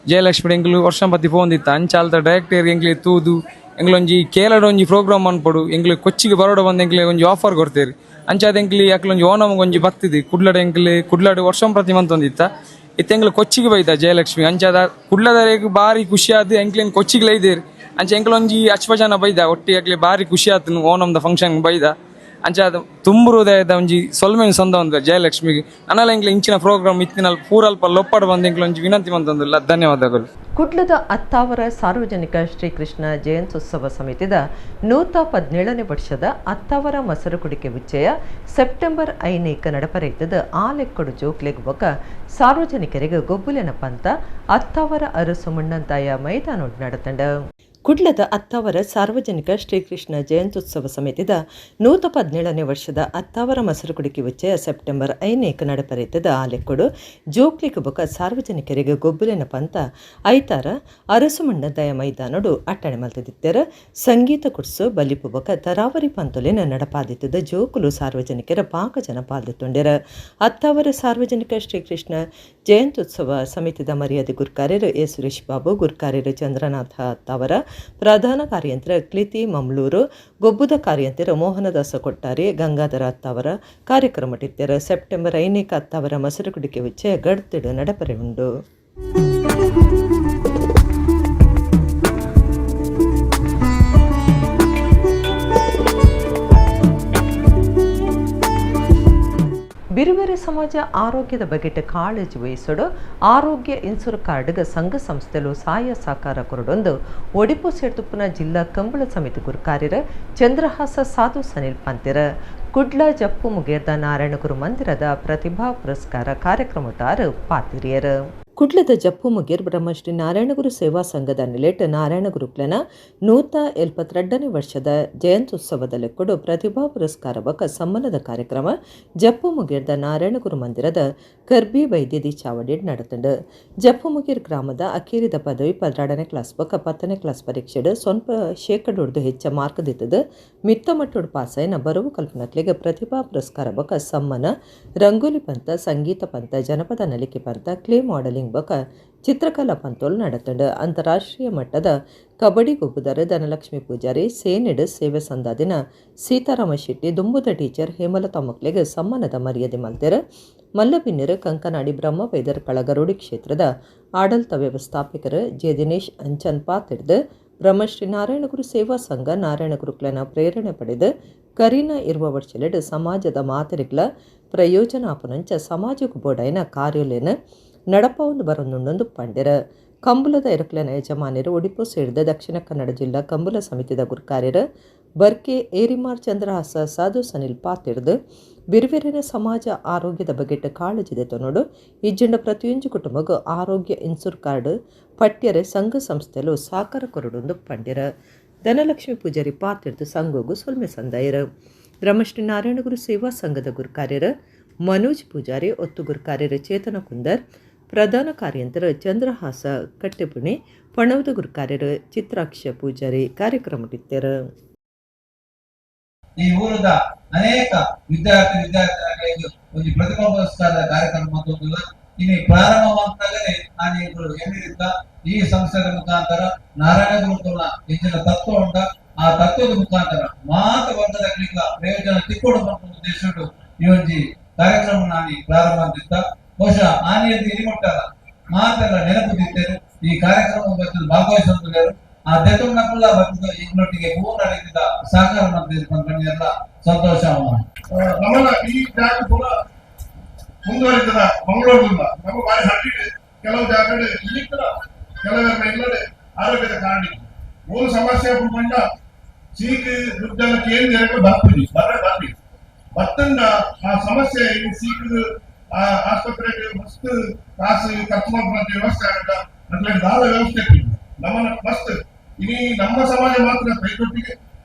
S7: ಜಯಲಕ್ಷ್ಮಿ ಎಂಕುಲು ವರ್ಷಂಪತಿ ಪೋಂದಿತ್ತ ಅಂಚಾಲ್ದ ಡೈರೆಕ್ಟರ್ ಎಂಕ್ಲೆ ತೂದು ಎಂಕ್ಲೊಂಜಿ ಕೇರಳಡ್ ಒಂಜಿ ಪ್ರೋಗ್ರಾಮ್ ಮನ್ಪೊಡು ಎಂಕ್ಲು ಕೊಚ್ಚಿಗೆ ಬರೋಡ ಬಂದು ಎಂಕ್ಲೆ ಒಂಜಿ ಆಫರ್ ಕೊಡ್ತೇರಿ ಅಂಚಾದ ಎಂಕ್ಲಿ ಅಕ್ಲೊಂಜಿ ಓಣಮ್ಗೆ ಒಂಜಿ ಬತ್ತಿದಿ ಕುಡ್ಲಾಡ್ ಎಂಕ್ಲೆ ಕುಡ್ಲಾಡ್ ವರ್ಷಂಪ್ರತಿ ಮಂತೊಂದಿತ್ತ ಇತ್ತೆ ಎಂಕ್ಲು ಕೊಚ್ಚಿಗೆ ಬೈದ ಜಯಲಕ್ಷ್ಮಿ ಅಂಚಾದ ಕುಡ್ಲದರೆಗ್ ಬಾರಿ ಖುಷಿ ಆದ್ ಎಂಕ್ಲೆನ್ ಕೊಚ್ಚಿಗೆ ಲೈದೇರ್ ಅಂಚ ಎಂಕ್ಲೊಂಜಿ ಅಚ್ಪ ಜನ ಬೈದ ಒಟ್ಟಿ ಅಕ್ಲೆ ಬಾರಿ ಖುಷಿ ಆತನು ಓಣಮ್ದ ಫಂಕ್ಷನ್ ಬೈದ ಅಂಚಾದ ತುಂಬುರುದಯದ ಒಂಜಿ ಸೊಲ್ಮೆನ್ ಸೊಂದ ಒಂದು ಜಯಲಕ್ಷ್ಮಿಗೆ ಅನಲ ಎಂಕ್ಲೆ ಇಂಚಿನ ಪ್ರೋಗ್ರಾಮ್ ಇತ್ತಿನ ಪೂರಲ್ಪ ಲೊಪ್ಪಾಡು ಬಂದು ಎಂಕ್ಲೆ ಒಂಜಿ ವಿನಂತಿ ಮಂತೊಂದುಲ್ಲ. ಧನ್ಯವಾದಗಳು.
S1: ಕುಡ್ಲದ ಅತ್ತಾವರ ಸಾರ್ವಜನಿಕ ಶ್ರೀಕೃಷ್ಣ ಜಯಂತ್ಯುತ್ಸವ ಸಮಿತಿದ 117ನೇ ವರ್ಷದ ಅತ್ತಾವರ ಮೊಸರು ಕುಡಿಕೆ ಉಚ್ಚಯ ಸೆಪ್ಟೆಂಬರ್ 5 ನಡಪರೈತದ ಆಲೆಕ್ಕಡು ಜೋಕ್ಲೆಗ್ ಬೊಕ ಸಾರ್ವಜನಿಕರಿಗೆ ಗೊಬ್ಬುಲೆನ ಪಂತ ಅತ್ತಾವರ ಅರಸು ಮುಣ್ಣಂತಾಯ ಮೈದಾನೊಡ್ ನಡತಂಡ. ಕುಡ್ಲದ ಅತ್ತಾವರ ಸಾರ್ವಜನಿಕ ಶ್ರೀಕೃಷ್ಣ ಜಯಂತ್ಯುತ್ಸವ ಸಮಿತಿದ 117ನೇ ವರ್ಷದ ಅತ್ತಾವರ ಮೊಸರು ಕುಡಿಕೆ ಉಚ್ಚಯ ಸೆಪ್ಟೆಂಬರ್ 5 ನಡಪರೈತದ ಆಲೆಕ್ಕೊಡು ಜೋಕ್ಲಿಗ್ ಬೊಕ ಸಾರ್ವಜನಿಕರಿಗೆ ಗೊಬ್ಬುಲೆನ ಪಂತ ಐತಾರ ಅರಸುಮಣ್ಣದಯ ಮೈದಾನಡು ಅಟ್ಟಣೆ ಮಲ್ತದಿತ್ತೆರ. ಸಂಗೀತ ಕುಡ್ಸು ಬಲಿಪು ಬೊಕ ತರಾವರಿ ಪಂತೊಲೆನ ನಡಪಾದಿತ್ತದ ಜೋಕುಲು ಸಾರ್ವಜನಿಕರ ಪಾಕ ಜನ ಪಾಲ್ದಿತ್ತುಂಡೆರ. ಅತ್ತಾವರ ಸಾರ್ವಜನಿಕ ಶ್ರೀಕೃಷ್ಣ ಜಯಂತ್ಯುತ್ಸವ ಸಮಿತಿದ ಮರ್ಯಾದೆ ಗುರ್ಕಾರ್ಯರು ಎ ಸುರೇಶ್ ಬಾಬು, ಗುರ್ಕಾರ್ಯರು ಚಂದ್ರನಾಥ ಅತ್ತಾವರ, ಪ್ರಧಾನ ಕಾರ್ಯಂತ್ರ ಕ್ಲಿತಿ ಮಮ್ಳೂರು, ಗೊಬ್ಬುದ ಕಾರ್ಯಂತರ ಮೋಹನದಾಸ ಕೊಟ್ಟಾರಿ, ಗಂಗಾಧರ ಅತ್ತಾವರ ಕಾರ್ಯಕ್ರಮ ಸೆಪ್ಟೆಂಬರ್ 5 ಅತ್ತಾವರ ಮೊಸರು ಕುಡಿಕೆ ಉಚ್ಚಯ ಗಡ್ತಿಡು ನಡಪರೆ ಉಂಡು. ಬಿರುಬೇರೆ ಸಮಾಜ ಆರೋಗ್ಯದ ಬಗೆಟ್ ಕಾಳಜಿ ವಹಿಸೋಡು ಆರೋಗ್ಯ ಇನ್ಸೂರ್ ಕಾರ್ಡ್ಗೆ ಸಂಘ ಸಂಸ್ಥೆಲು ಸಹಾಯ ಸಹಕಾರ ಕೊರಡೊಂದು ಒಡಿಪು ಸೇರ್ತುಪ್ಪುನ ಜಿಲ್ಲಾ ಕಂಬಳ ಸಮಿತಿ ಗುರುಕಾರ್ಯರ ಚಂದ್ರಹಾಸ ಸಾಧು ಸನಿಲ್ ಪಂತೆರ. ಕುಡ್ಲ ಜಪ್ಪು ಮುಗೇರ್ದ ನಾರಾಯಣಗುರು ಮಂದಿರದ ಪ್ರತಿಭಾ ಪುರಸ್ಕಾರ ಕಾರ್ಯಕ್ರಮದಾರು ಪಾತಿರಿಯರು. ಕುಡ್ಲದ ಜಪ್ಪು ಮುಗೇರ್ ಬ್ರಹ್ಮಶ್ರೀ ನಾರಾಯಣಗುರು ಸೇವಾ ಸಂಘದ ನಿಲೆಟ್ ನಾರಾಯಣಗುರುಕ್ಲನ 172ನೇ ವರ್ಷದ ಜಯಂತ್ಯುತ್ಸವದಲ್ಲಿ ಕೊಡು ಪ್ರತಿಭಾ ಪುರಸ್ಕಾರ ಬಕ ಸಮ್ಮಾನದ ಕಾರ್ಯಕ್ರಮ ಜಪ್ಪು ಮುಗೇರ್ದ ನಾರಾಯಣಗುರು ಮಂದಿರದ ಕರ್ಬಿ ವೈದ್ಯದಿ ಚಾವಡಿ ನಡೆತಂಡು. ಜಪ್ಪು ಮುಗೇರ್ ಗ್ರಾಮದ ಅಖೀರಿದ ಪದವಿ 12ನೇ ಕ್ಲಾಸ್ ಬಕ 10ನೇ ಕ್ಲಾಸ್ ಪರೀಕ್ಷೆಡು ಸ್ವಲ್ಪ ಶೇಕಡೊಡ್ದು ಹೆಚ್ಚ ಮಾರ್ಕ್ ದಿತ್ತದು ಮಿತ್ತ ಮಟ್ಟೋಡು ಪಾಸಾಯನ ಬರವು ಕಲ್ಪನಕ್ಲಿಗೆ ಪ್ರತಿಭಾ ಪುರಸ್ಕಾರ ಬಕ ಸಮ್ಮಾನ ರಂಗೋಲಿ ಪಂತ, ಸಂಗೀತ ಪಂತ, ಜನಪದ ನಲಿಕೆ ಪಂತ, ಕ್ಲೇ ಮಾಡೆಲಿಂಗ್ ಬಕ ಚಿತ್ರಕಲಾ ಪಂತೋಲ್ ನಡೆತಂಡು. ಅಂತಾರಾಷ್ಟ್ರೀಯ ಮಟ್ಟದ ಕಬಡ್ಡಿ ಗೊಬ್ಬುದಾರ ಧನಲಕ್ಷ್ಮಿ ಪೂಜಾರಿ, ಸೇನೆಡ್ ಸೇವೆ ಸಂದಾದಿನ ಸೀತಾರಾಮ ಶೆಟ್ಟಿ, ದುಂಬುದ ಟೀಚರ್ ಹೇಮಲತಾ ಮಕ್ಕಳಿಗೆ ಸಮ್ಮಾನದ ಮರ್ಯಾದೆ ಮಲ್ತೆರ. ಮಲ್ಲಬಿನ್ನರು ಕಂಕನಾಡಿ ಬ್ರಹ್ಮ ವೈದ್ಯರ ಕಳಗರೋಡಿ ಕ್ಷೇತ್ರದ ಆಡಳಿತ ವ್ಯವಸ್ಥಾಪಕರು ಜೆ ದಿನೇಶ್ ಅಂಚನ್ ಪಾತಿಡ್ದು ಬ್ರಹ್ಮಶ್ರೀ ನಾರಾಯಣಗುರು ಸೇವಾ ಸಂಘ ನಾರಾಯಣಗುರುಕ್ಲನ ಪ್ರೇರಣೆ ಪಡೆದು ಕರೀನ ಇರುವ ವರ್ಷಲೆಡ್ ಸಮಾಜದ ಮಾತರಿಗ್ಲ ಪ್ರಯೋಜನ ಆಪನಂಚ ಸಮಾಜಕ್ಕೆ ಬೋಡೈನ ಕಾರ್ಯಲೇನ ನಡಪವನ್ನು ಬರೊಂದುಂಡೊಂದು ಪಂಡೆರ. ಕಂಬುಲದ ಎರಕ್ಲನ ಯಜಮಾನರು ಒಡಿಪು ಸೇರಿದ ದಕ್ಷಿಣ ಕನ್ನಡ ಜಿಲ್ಲಾ ಕಂಬುಲ ಸಮಿತಿದ ಗುರುಕಾರ್ಯರು ಬರ್ಕೆ ಏರಿಮಾರ್ ಚಂದ್ರಹಾಸ ಸಾಧು ಸನಿಲ್ ಪಾತಿಡ್ದು ಬಿರುವೆರಿನ ಸಮಾಜ ಆರೋಗ್ಯದ ಬಗೆಟ್ ಕಾಳಜಿದೆ ತೊನೋಡು ಇಜ್ಜಂಡ ಪ್ರತಿಯೊಂದು ಕುಟುಂಬಗೂ ಆರೋಗ್ಯ ಇನ್ಸೂರ್ ಕಾರ್ಡ್ ಪಠ್ಯರೆ ಸಂಘ ಸಂಸ್ಥೆಲು ಸಾಕಾರ ಕೊರಡೊಂದು ಪಂಡ್ಯರ. ಧನಲಕ್ಷ್ಮಿ ಪೂಜಾರಿ ಪಾತಿಡ್ದು ಸಂಘಗೂ ಸೊಲ್ಮೆ ಸಂದಾಯರು. ಬ್ರಹ್ಮಶ್ರೀ ನಾರಾಯಣಗುರು ಸೇವಾ ಸಂಘದ ಗುರುಕಾರ್ಯರು ಮನೋಜ್ ಪೂಜಾರಿ, ಒತ್ತು ಗುರುಕಾರ್ಯರು ಚೇತನ ಕುಂದರ್, ಪ್ರಧಾನ ಕಾರ್ಯಂತರ ಚಂದ್ರಹಾಸ ಕಟ್ಟೆಪುಣಿ, ಪಣವದ ಗುರುಕಾರ್ಯರು ಚಿತ್ರಾಕ್ಷ ಪೂಜಾರಿ ಕಾರ್ಯಕ್ರಮದಿತ್ತರು.
S8: ಈ ಊರದ ಅನೇಕ ವಿದ್ಯಾರ್ಥಿ ವಿದ್ಯಾರ್ಥಿಗಳಿಗೆ ಒಂದು ಪ್ರತಿಭಾ ಪುರಸ್ಕಾರದ ಕಾರ್ಯಕ್ರಮ ಇನ್ನು ಪ್ರಾರಂಭವಾಗಲೇ ನಾನು ಎನ್ನಿರುತ್ತ ಈ ಸಂಸ್ಥೆಯ ಮುಖಾಂತರ ನಾರಾಯಣ ಗುರುಕುಲ ಇಂಚಿನ ತತ್ವ ಉಂಟ, ಆ ತತ್ವದ ಮುಖಾಂತರ ಮಾತ ವರ್ಗದ ಪ್ರಯೋಜನ ತಿಕ್ಕೊಡು ಉದ್ದೇಶ ಈ ಒಂಜಿ ಕಾರ್ಯಕ್ರಮ ನಾನು ಪ್ರಾರಂಭ ಅಂತಿತ್ತ. ಬಹುಶಃ ಆನೆಯಲ್ಲಿ ಇರಿಮುಟ್ಟಲ್ಲ ಮಾತೆಲ್ಲ ನೆನಪು ದಿತ್ತೇರು ಈ ಕಾರ್ಯಕ್ರಮ ಬರ್ತದೆ ಭಾಗವಹಿಸುತ್ತಿದ್ದಾರೆ. ಆ ದೆತೊಂಡಕ್ಕಲ್ಲ ಬರ್ತದೆ ಇನ್ನೊಟ್ಟಿಗೆ ಪೂರ್ಣ ರೀತಿಯ ಸಹಕಾರ ಮಾಡ್ತಿದ್ರು ಸಂತೋಷ.
S9: ನಮ್ಮನ್ನ ಈ ಜಾಗ ಪೂರ ಮುಂದುವರಿತದ ಮಂಗಳೂರಿನಿಂದ ನಮ್ಮ ಬಾರಿ ಹಳ್ಳಿ ಕೆಲವು ಜಾಗಡೆ ಇಲ್ಲಿಕ್ಕಲ ಕೆಲವೆಲ್ಲ ಇಲ್ಲದೆ ಆರೋಗ್ಯದ ಕಾರಣ ಮೂಲ ಸಮಸ್ಯೆ ಪಂಡ ಸೀಕ್ ದುಡ್ಡೆಲ್ಲ ಕೇಂದ್ರ ಬರ್ತೀವಿ ಬರ್ರೆ ಬರ್ಲಿ ಬತ್ತಂಡ ಆ ಸಮಸ್ಯೆ ಈ ಸೀಕ್ ಆ ಆಸ್ಪತ್ರೆಗೆ ಮಸ್ತ್ ಕಾಸು ಖರ್ಚು ಮಾಡ್ಕೊಂತ ವ್ಯವಸ್ಥೆ ಆಗಲ್ಲ. ಅದ್ರಲ್ಲಿ ದಾದ ವ್ಯವಸ್ಥೆ ಇತ್ತು ನಮ್ಮನ್ನ ಮಸ್ತ್ ಇನಿ ನಮ್ಮ ಸಮಾಜ ಮಾತ್ರ ಕೈಕೊಟ್ಟಿಗೆ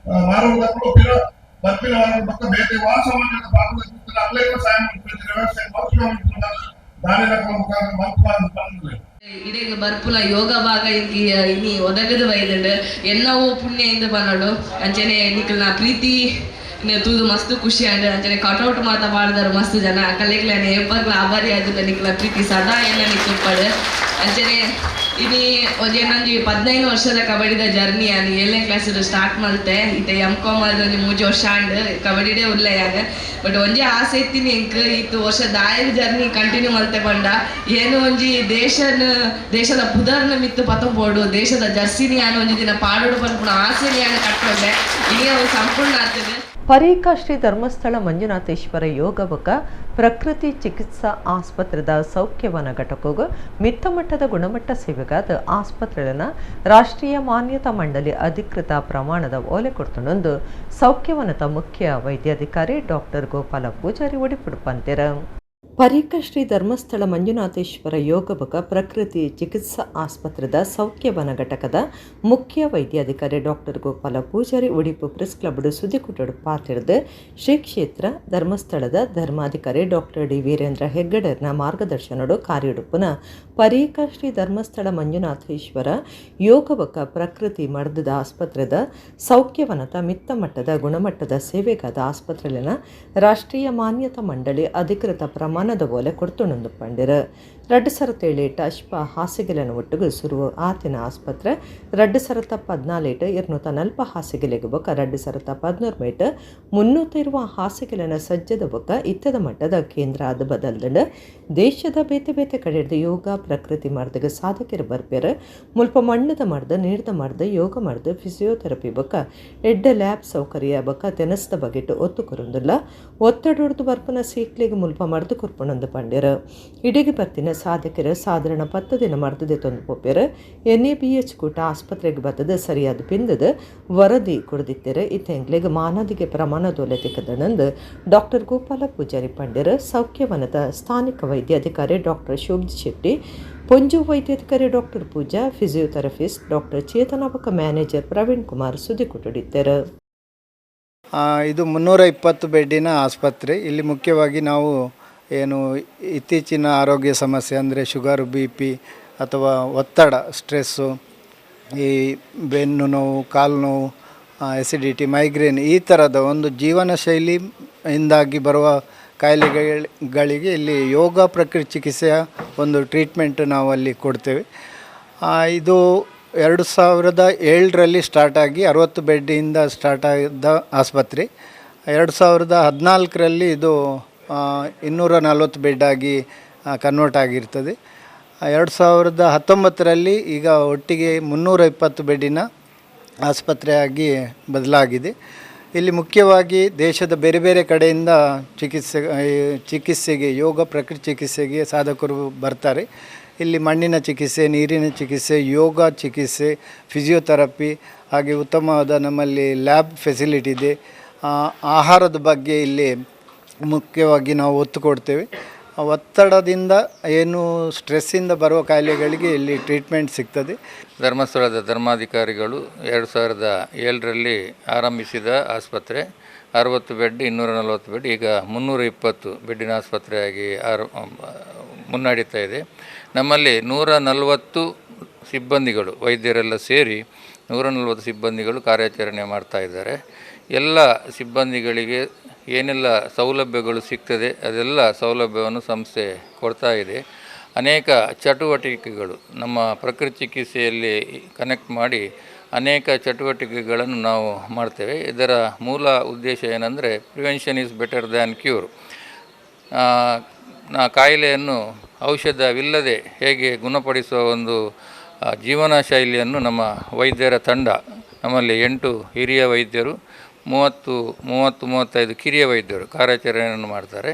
S9: ಮಾರುವುದಕ್ಕೂ ಪಿರ ಬರ್ಪಿನ ಪಕ್ಕ ಬೇತೆ ವಾ ಸಮಾಜದ ಭಾಗದ ಅಲ್ಲೆಲ್ಲ ಸಹಾಯ ಮಾಡ್ತಿದ್ದಾರೆ ವ್ಯವಸ್ಥೆ ದಾನಿನ ಮುಖಾಂತರ ಮಂತ್ರ
S10: ಇಡೆಗ್ ಬರ್ಪುನ ಯೋಗ ಭಾಗ ಇಂಕಿ ಇನಿ ಒದಗದು ಬೈದುಂಡು ಎನ್ನವು ಪುಣ್ಯ ಇಂದು ಪನ್ನೋಡು. ಅಂಚನೆ ನಿಕಲ್ನ ಪ್ರೀತಿ ತೂದು ಮಸ್ತ್ ಖುಷಿ ಆಂಡ್. ಅಂಚನೆ ಕಟೌಟ್ ಮಾತ ಪಾಡ್ದಾರು ಮಸ್ತ್ ಜನ ಅಕಲೆಗ್ಲನೆ ಏಪಗ್ಲ ಆಭಾರಿ ಆದುಲ್ಲ. ನಿಕ್ಲ ಪ್ರೀತಿ ಸದಾ ಎನ್ನ ನಿಕ್ಕುಪ್ಪಡು. ಅಂಚನೆ ಇನಿ ಒಂಜಿ 15 ವರ್ಷದ ಕಬಡ್ಡಿದ ಜರ್ನಿ ಆನ್ 7ನೇ ಕ್ಲಾಸ್ ಸ್ಟಾರ್ಟ್ ಮಲ್ತೆ. ಇತ್ತೆ ಎಂ ಕಾಮ್ ಆದ್ ಒಂಜಿ 3 ವರ್ಷ ಆಂಡ್ ಕಬಡ್ಡಿಡೇ ಉಲ್ಲೆ ಯಾನ್. ಬಟ್ ಒಂಜಿ ಆಸೆ ಇತ್ತಿನಿ ಎಂಕ್ ಇತ್ತು ವರ್ಷ ದಾಯದ ಜರ್ನಿ ಕಂಟಿನ್ಯೂ ಮಲ್ತೆ ಪಂಡ ಏನು ಒಂಜಿ ದೇಶದ ಪುದರ್ನ ಮಿತ್ತು ಪತಂಪೋಡು ದೇಶದ ಜರ್ಸಿನಿ ಯಾನ್ ಒಂಜಿ ದಿನ ಪಾಡೋಡು ಪನ್ಪುನ ಆಸೆನಿ ಯಾನ್ ಕಟ್ಟೊಂಡೆ. ಇನಿ ಅವು ಸಂಪೂರ್ಣ ಆತದೆ.
S1: ಪರೀಕಾ ಶ್ರೀ ಧರ್ಮಸ್ಥಳ ಮಂಜುನಾಥೇಶ್ವರ ಯೋಗ ಬೊಕ ಪ್ರಕೃತಿ ಚಿಕಿತ್ಸಾ ಆಸ್ಪತ್ರೆದ ಸೌಖ್ಯವನ ಘಟಕಗೂ ಮಿತ್ತಮಟ್ಟದ ಗುಣಮಟ್ಟ ಸೇವೆಗಾದ ಆಸ್ಪತ್ರೆನ ರಾಷ್ಟ್ರೀಯ ಮಾನ್ಯತಾ ಮಂಡಳಿ ಅಧಿಕೃತ ಪ್ರಮಾಣದ ಓಲೆ ಕೊಡ್ತುಂಡು ಸೌಖ್ಯವನದ ಮುಖ್ಯ ವೈದ್ಯಾಧಿಕಾರಿ ಡಾಕ್ಟರ್ ಗೋಪಾಲ ಪೂಜಾರಿ ಒಡಿಪುಡುಪಂತೆರ. ಪರೀಕಾ ಶ್ರೀ ಧರ್ಮಸ್ಥಳ ಮಂಜುನಾಥೇಶ್ವರ ಯೋಗ ಬೊಕ ಪ್ರಕೃತಿ ಚಿಕಿತ್ಸಾ ಆಸ್ಪತ್ರೆದ ಸೌಖ್ಯವನ ಘಟಕದ ಮುಖ್ಯ ವೈದ್ಯಾಧಿಕಾರಿ doctor Gopala Poojary Udupi press club ಸುದ್ದಿಕೂಟಡು ಪಾತಿರ್ದು Shri ಕ್ಷೇತ್ರ ಧರ್ಮಸ್ಥಳದ ಧರ್ಮಾಧಿಕಾರಿ ಡಾಕ್ಟರ್ ಡಿ ವೀರೇಂದ್ರ ಹೆಗ್ಗಡೆರ್ನ ಮಾರ್ಗದರ್ಶನಡು ಕಾರ್ಯಡುಪ್ಪುನ ಪರೀಕಾ ಶ್ರೀ ಧರ್ಮಸ್ಥಳ ಮಂಜುನಾಥೇಶ್ವರ ಯೋಗ ಬೊಕ ಪ್ರಕೃತಿ ಮರ್ದದ ಆಸ್ಪತ್ರೆದ ಸೌಖ್ಯವನದ ಮಿತ್ತಮಟ್ಟದ ಗುಣಮಟ್ಟದ ಸೇವೆಗಾದ ಆಸ್ಪತ್ರೆಲಿನ ರಾಷ್ಟ್ರೀಯ ಮಾನ್ಯತಾ ಮಂಡಳಿ ಅಧಿಕೃತ ಪ್ರಮಾಣ ಓಲೆ ಕೊಡ್ತುಂಡು ಪಂಡಿರ. 2007 ಅಶ್ಪ ಹಾಸಿಗೆಲನ ಒಟ್ಟುಗು ಸುರುವು ಆತಿನ ಆಸ್ಪತ್ರೆ 2014 240 ಹಾಸಿಗೆಲೆಗೆ ಬೊಕ್ಕ 2013 320 ಹಾಸಿಗೆಲನ ಸಜ್ಜದ ಬೊಕ್ಕ ಇತ್ತದ ಮಟ್ಟದ ಕೇಂದ್ರ ಅದು ಬದಲ್ದಂಡು ದೇಶದ ಬೇತೆ ಬೇತೆ ಕಡೆದ ಯೋಗ ಪ್ರಕೃತಿ ಮರ್ದಗ ಸಾಧಕರು ಬರ್ಪೇರು. ಮುಲ್ಪ ಮಣ್ಣದ ಮರ್ದ ನೀರ್ದ ಮರ್ದ ಯೋಗ ಮರ್ದ ಫಿಸಿಯೋಥೆರಪಿ ಬೊಕ್ಕ ಎಡ್ಡ ಲ್ಯಾಬ್ ಸೌಕರ್ಯ ಬೊಕ್ಕ ತೆನಸ್ದ ಬಗೆಟ್ಟು ಒತ್ತು ಕೊರೊಂದುಲ್ಲ. ಒತ್ತಡೊಡ್ದು ಬರ್ಪುನ ಸೀಕ್ಲಿಗೆ ಮುಲ್ಪ ಮರ್ದು ಕೊರ್ಪುಣಂದು ಪಂಡಿರು. ಇಡಿಗೆ ಬರ್ತಿನ ಸಾಧಕರು ಸಾಧಾರಣ 10 ದಿನ ಮರ್ದದೆ ತೊಂದು ಪೋಪೇರು. NABH ಕೂಟ ಆಸ್ಪತ್ರೆಗೆ ಬತ್ತದ ಸರಿಯಾದ ಪಿಂದದ ವರದಿ ಕೊಡದಿತ್ತೇರು. ಇತ್ತೆಂಗ್ಲಿಗೆ ಮಾನದಿಗೆ ಪ್ರಮಾಣ ದೊಲೆ ತಿಕ್ಕದಣಂದು ಡಾಕ್ಟರ್ ಗೋಪಾಲ ಪೂಜಾರಿ ಪಂಡಿರು. ಸೌಖ್ಯವನದ ಸ್ಥಾನಿಕ ವೈದ್ಯಾಧಿಕಾರಿ ಡಾಕ್ಟರ್ ಶೋಭ್ ಶೆಟ್ಟಿ, ಪೊಂಜು ವೈದ್ಯಾಧಿಕಾರಿ doctor Pooja, physiotherapist doctor ಚೇತನ ಬೊಕ್ಕ ಮ್ಯಾನೇಜರ್ ಪ್ರವೀಣ್ ಕುಮಾರ್ ಸುದ್ದಿ ಕೊಟ್ಟಿದ್ದಾರೆ.
S11: ಇದು 320 ಬೆಡ್ಡಿನ ಆಸ್ಪತ್ರೆ. ಇಲ್ಲಿ ಮುಖ್ಯವಾಗಿ ನಾವು ಏನು ಇತ್ತೀಚಿನ ಆರೋಗ್ಯ ಸಮಸ್ಯೆ ಅಂದರೆ ಶುಗರು, BP ಅಥವಾ ಒತ್ತಡ, ಸ್ಟ್ರೆಸ್ಸು, ಈ ಬೆನ್ನು ನೋವು, ಕಾಲು ನೋವು, ಎಸಿಡಿಟಿ, ಮೈಗ್ರೇನ್ ಈ ಥರದ ಒಂದು ಜೀವನ ಶೈಲಿಯಿಂದಾಗಿ ಬರುವ ಕಾಯಿಲೆಗಳಿಗೆ ಇಲ್ಲಿ ಯೋಗ ಪ್ರಕೃತಿ ಚಿಕಿತ್ಸೆಯ ಒಂದು ಟ್ರೀಟ್ಮೆಂಟ್ ನಾವು ಅಲ್ಲಿ ಕೊಡ್ತೇವೆ. ಇದು 2007ರಲ್ಲಿ ಸ್ಟಾರ್ಟ್ ಆಗಿ 60 ಬೆಡ್ಡಿಂದ ಸ್ಟಾರ್ಟ್ ಆದ ಆಸ್ಪತ್ರೆ. 2014ರಲ್ಲಿ ಇದು 240 ಬೆಡ್ಡಾಗಿ ಕನ್ವರ್ಟ್ ಆಗಿರ್ತದೆ. 2019ರಲ್ಲಿ ಈಗ ಒಟ್ಟಿಗೆ 320 ಬೆಡ್ಡಿನ ಆಸ್ಪತ್ರೆಯಾಗಿ ಬದಲಾಗಿದೆ. ಇಲ್ಲಿ ಮುಖ್ಯವಾಗಿ ದೇಶದ ಬೇರೆ ಬೇರೆ ಕಡೆಯಿಂದ ಚಿಕಿತ್ಸೆಗೆ ಯೋಗ ಪ್ರಕೃತಿ ಚಿಕಿತ್ಸೆಗೆ ಸಾಧಕರು ಬರ್ತಾರೆ. ಇಲ್ಲಿ ಮಣ್ಣಿನ ಚಿಕಿತ್ಸೆ, ನೀರಿನ ಚಿಕಿತ್ಸೆ, ಯೋಗ ಚಿಕಿತ್ಸೆ, ಫಿಸಿಯೋಥೆರಪಿ ಹಾಗೆ ಉತ್ತಮವಾದ ನಮ್ಮಲ್ಲಿ ಲ್ಯಾಬ್ ಫೆಸಿಲಿಟಿ ಇದೆ. ಆಹಾರದ ಬಗ್ಗೆ ಇಲ್ಲಿ ಮುಖ್ಯವಾಗಿ ನಾವು ಒತ್ತು ಕೊಡ್ತೇವೆ. ಒತ್ತಡದಿಂದ ಏನು ಸ್ಟ್ರೆಸ್ಸಿಂದ ಬರುವ ಕಾಯಿಲೆಗಳಿಗೆ ಇಲ್ಲಿ ಟ್ರೀಟ್ಮೆಂಟ್ ಸಿಗ್ತದೆ.
S12: ಧರ್ಮಸ್ಥಳದ ಧರ್ಮಾಧಿಕಾರಿಗಳು 2007ರಲ್ಲಿ ಆರಂಭಿಸಿದ ಆಸ್ಪತ್ರೆ 60 ಬೆಡ್, 240 ಬೆಡ್, ಈಗ 320 ಬೆಡ್ಡಿನ ಆಸ್ಪತ್ರೆಯಾಗಿ ಮುನ್ನಡೀತಾ ಇದೆ. ನಮ್ಮಲ್ಲಿ 140 ಸಿಬ್ಬಂದಿಗಳು, ವೈದ್ಯರೆಲ್ಲ ಸೇರಿ 140 ಸಿಬ್ಬಂದಿಗಳು ಕಾರ್ಯಾಚರಣೆ ಮಾಡ್ತಾ ಇದ್ದಾರೆ. ಎಲ್ಲ ಸಿಬ್ಬಂದಿಗಳಿಗೆ ಏನೆಲ್ಲ ಸೌಲಭ್ಯಗಳು ಸಿಗ್ತದೆ ಅದೆಲ್ಲ ಸೌಲಭ್ಯವನ್ನು ಸಂಸ್ಥೆ ಕೊಡ್ತಾ ಇದೆ. ಅನೇಕ ಚಟುವಟಿಕೆಗಳು ನಮ್ಮ ಪ್ರಕೃತಿ ಚಿಕಿತ್ಸೆಯಲ್ಲಿ ಕನೆಕ್ಟ್ ಮಾಡಿ ಅನೇಕ ಚಟುವಟಿಕೆಗಳನ್ನು ನಾವು ಮಾಡ್ತೇವೆ. ಇದರ ಮೂಲ ಉದ್ದೇಶ ಏನಂದರೆ prevention is better than cure. ಕಾಯಿಲೆಯನ್ನು ಔಷಧವಿಲ್ಲದೆ ಹೇಗೆ ಗುಣಪಡಿಸುವ ಒಂದು ಜೀವನ ಶೈಲಿಯನ್ನು ನಮ್ಮ ವೈದ್ಯರ ತಂಡ, ನಮ್ಮಲ್ಲಿ 8 ಹಿರಿಯ ವೈದ್ಯರು 30, 30, 35 ಕಿರಿಯ ವೈದ್ಯರು ಕಾರ್ಯಾಚರಣೆಯನ್ನು ಮಾಡ್ತಾರೆ.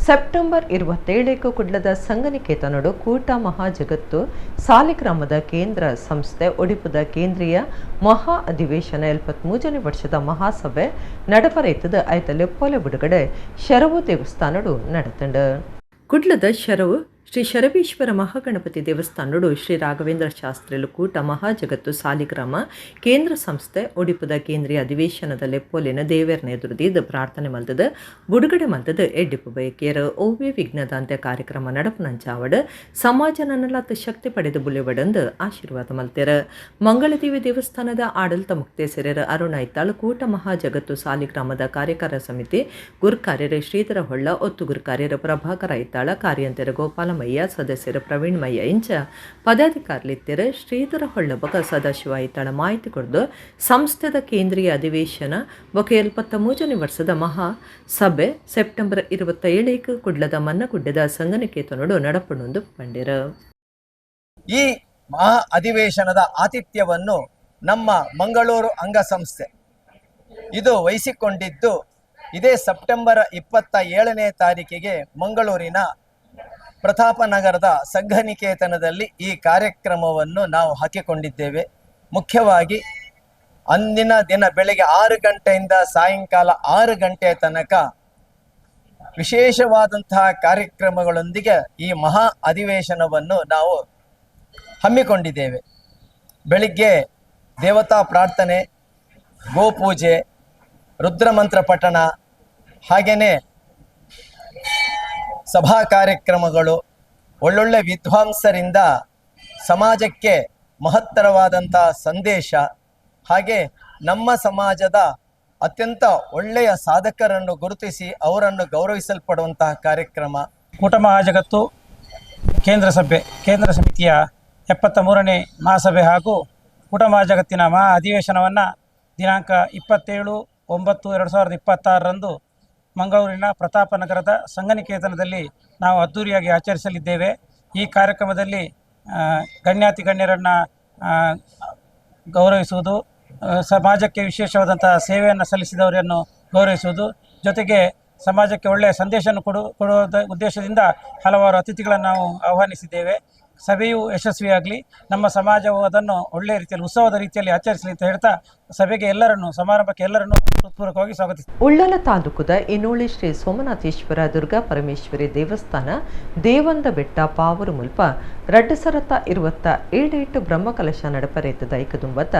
S1: ಸೆಪ್ಟೆಂಬರ್ 27ಕ್ಕೆ ಕುಡ್ಲದ ಸಂಗನಿಕೇತನಡು ಕೂಟ ಮಹಾಜಗತ್ತು ಸಾಲಿಗ್ರಾಮದ ಕೇಂದ್ರ ಸಂಸ್ಥೆ ಒಡಿಪುದ ಕೇಂದ್ರೀಯ ಮಹಾ ಅಧಿವೇಶನ 73ನೇ ವರ್ಷದ ಮಹಾಸಭೆ ನಡಪರೈತದ ಐತಲೆ ಪೊಲೆ ಬಿಡುಗಡೆ ಶರವು ದೇವಸ್ಥಾನಡು ನಡೆತಂಡು. ಕುಡ್ಲದ ಶರವು ಶ್ರೀ ಶರಬೇಶ್ವರ ಮಹಾಗಣಪತಿ ದೇವಸ್ಥಾನಡು ಶ್ರೀ ರಾಘವೇಂದ್ರ ಶಾಸ್ತ್ರಿಲು ಕೂಟ ಮಹಾಜಗತ್ತು ಸಾಲಿಗ್ರಾಮ ಕೇಂದ್ರ ಸಂಸ್ಥೆ ಒಡಿಪುದ ಕೇಂದ್ರೀಯ ಅಧಿವೇಶನದ ಲೆಪ್ಪೋಲಿನ ದೇವೇರ್ನ ಎದುರುದೀದ್ ಪ್ರಾರ್ಥನೆ ಮಲ್ತದ ಬುಡುಗಡೆ ಮಲ್ತದ ಎಡ್ಡಿಪು ಬಯಕೆಯರು ಓವ್ಯ ವಿಘ್ನದಾಂತ್ಯ ಕಾರ್ಯಕ್ರಮ ನಡಪುನಂಚಾವಡ್ ಸಮಾಜ ನನ್ನಲಾತ ಶಕ್ತಿ ಪಡೆದು ಬುಲೆವಡಂದು ಆಶೀರ್ವಾದ ಮಲ್ತೆರ. ಮಂಗಳದೇವಿ ದೇವಸ್ಥಾನದ ಆಡಳಿತ ಮುಕ್ತೇಸರರ ಅರುಣ್ ಐತಾಳ್, ಕೂಟ ಮಹಾಜಗತ್ತು ಸಾಲಿಗ್ರಾಮದ ಕಾರ್ಯಕಾರ ಸಮಿತಿ ಗುರುಕಾರ್ಯರ ಶ್ರೀಧರ ಹೊಳ್ಳ, ಒತ್ತು ಗುರುಕಾರ್ಯರ ಪ್ರಭಾಕರ ಐತಾಳ, ಕಾರ್ಯಂತರ ಗೋಪಾಲ ಮಯ್ಯ, ಸದಸ್ಯರ ಪ್ರವೀಣ್ ಮಯ್ಯ ಇಂಚ ಪದಾಧಿಕಾರಿಲಿತ್ತರ ಶ್ರೀಧರ ಹೊಳ್ಳಬಕ ಸದಾಶಿವ ಐತಾಳ ಮಾಹಿತಿ ಕೊಡ್ದು ಸಂಸ್ಥೆದ ಕೇಂದ್ರೀಯ ಅಧಿವೇಶನ ಬೊಕ 73ನೇ ವರ್ಷದ ಮಹಾ ಸಭೆ ಸೆಪ್ಟೆಂಬರ್ 27ಕ್ಕೆ ಕುಡ್ಲದ ಮನ್ನಗುಡ್ಡದ ಸಂಗನಿಕೇತನೋಡು ನಡಪುಣೊಂದು ಪಂಡಿರ.
S13: ಈ ಮಹಾ ಅಧಿವೇಶನದ ಆತಿಥ್ಯವನ್ನು ನಮ್ಮ ಮಂಗಳೂರು ಅಂಗಸಂಸ್ಥೆ ಇದು ವಹಿಸಿಕೊಂಡಿದ್ದು, ಇದೇ ಸೆಪ್ಟೆಂಬರ್ 27ನೇ ತಾರೀಕಿಗೆ ಮಂಗಳೂರಿನ ಪ್ರತಾಪನಗರದ ಸಂಘನಿಕೇತನದಲ್ಲಿ ಈ ಕಾರ್ಯಕ್ರಮವನ್ನು ನಾವು ಹಾಕಿಕೊಂಡಿದ್ದೇವೆ. ಮುಖ್ಯವಾಗಿ ಅಂದಿನ ದಿನ ಬೆಳಗ್ಗೆ 6 ಗಂಟೆಯಿಂದ ಸಾಯಂಕಾಲ 6 ಗಂಟೆಯ ತನಕ ವಿಶೇಷವಾದಂತಹ ಕಾರ್ಯಕ್ರಮಗಳೊಂದಿಗೆ ಈ ಮಹಾ ಅಧಿವೇಶನವನ್ನು ನಾವು ಹಮ್ಮಿಕೊಂಡಿದ್ದೇವೆ. ಬೆಳಿಗ್ಗೆ ದೇವತಾ ಪ್ರಾರ್ಥನೆ, ಗೋಪೂಜೆ, ರುದ್ರಮಂತ್ರ ಪಠಣ, ಹಾಗೆಯೇ ಸಭಾ ಕಾರ್ಯಕ್ರಮಗಳು, ಒಳ್ಳೊಳ್ಳೆ ವಿದ್ವಾಂಸರಿಂದ ಸಮಾಜಕ್ಕೆ ಮಹತ್ತರವಾದಂಥ ಸಂದೇಶ, ಹಾಗೆ ನಮ್ಮ ಸಮಾಜದ ಅತ್ಯಂತ ಒಳ್ಳೆಯ ಸಾಧಕರನ್ನು ಗುರುತಿಸಿ ಅವರನ್ನು ಗೌರವಿಸಲ್ಪಡುವಂತಹ ಕಾರ್ಯಕ್ರಮ.
S14: ಕೂಟ ಮಹಾಜಗತ್ತು ಕೇಂದ್ರ ಸಭೆ, ಕೇಂದ್ರ ಸಮಿತಿಯ 73ನೇ ಮಹಾಸಭೆ ಹಾಗೂ ಕೂಟ ಮಹಾಜಗತ್ತಿನ ಮಹಾ ಅಧಿವೇಶನವನ್ನು ದಿನಾಂಕ 27/9/2026ರಂದು ಮಂಗಳೂರಿನ ಪ್ರತಾಪನಗರದ ಸಂಗನಿಕೇತನದಲ್ಲಿ ನಾವು ಅದ್ಧೂರಿಯಾಗಿ ಆಚರಿಸಲಿದ್ದೇವೆ. ಈ ಕಾರ್ಯಕ್ರಮದಲ್ಲಿ ಗಣ್ಯಾತಿ ಗಣ್ಯರನ್ನು ಗೌರವಿಸುವುದು, ಸಮಾಜಕ್ಕೆ ವಿಶೇಷವಾದಂಥ ಸೇವೆಯನ್ನು ಸಲ್ಲಿಸಿದವರನ್ನು ಗೌರವಿಸುವುದು, ಜೊತೆಗೆ ಸಮಾಜಕ್ಕೆ ಒಳ್ಳೆಯ ಸಂದೇಶವನ್ನು ಕೊಡುವ ಉದ್ದೇಶದಿಂದ ಹಲವಾರು ಅತಿಥಿಗಳನ್ನು ನಾವು ಆಹ್ವಾನಿಸಿದ್ದೇವೆ. ಸಭೆಯು ಯಶಸ್ವಿಯಾಗಲಿ, ನಮ್ಮ ಸಮಾಜವು ಅದನ್ನು ಒಳ್ಳೆಯ ರೀತಿಯಲ್ಲಿ ಉತ್ಸವದ ರೀತಿಯಲ್ಲಿ ಆಚರಿಸಲಿ ಅಂತ ಹೇಳ್ತಾ ಸಭೆಗೆ ಎಲ್ಲರನ್ನು, ಸಮಾರಂಭಕ್ಕೆ ಎಲ್ಲರನ್ನು ಹೃತ್ಪೂರ್ವಕವಾಗಿ ಸ್ವಾಗತಿಸುತ್ತೇನೆ.
S1: ಉಳ್ಳಾಲ ತಾಲೂಕುದ ಇನೋಳಿ ಶ್ರೀ ಸೋಮನಾಥೇಶ್ವರ ದುರ್ಗಾ ಪರಮೇಶ್ವರಿ ದೇವಸ್ಥಾನ ದೇವಂದ ಬೆಟ್ಟ ಪಾವೂರು ಮುಲ್ಪ 2027 ಬ್ರಹ್ಮಕಲಶ ನಡಪರೇತದ ಐಕದುಂಬತ್ತ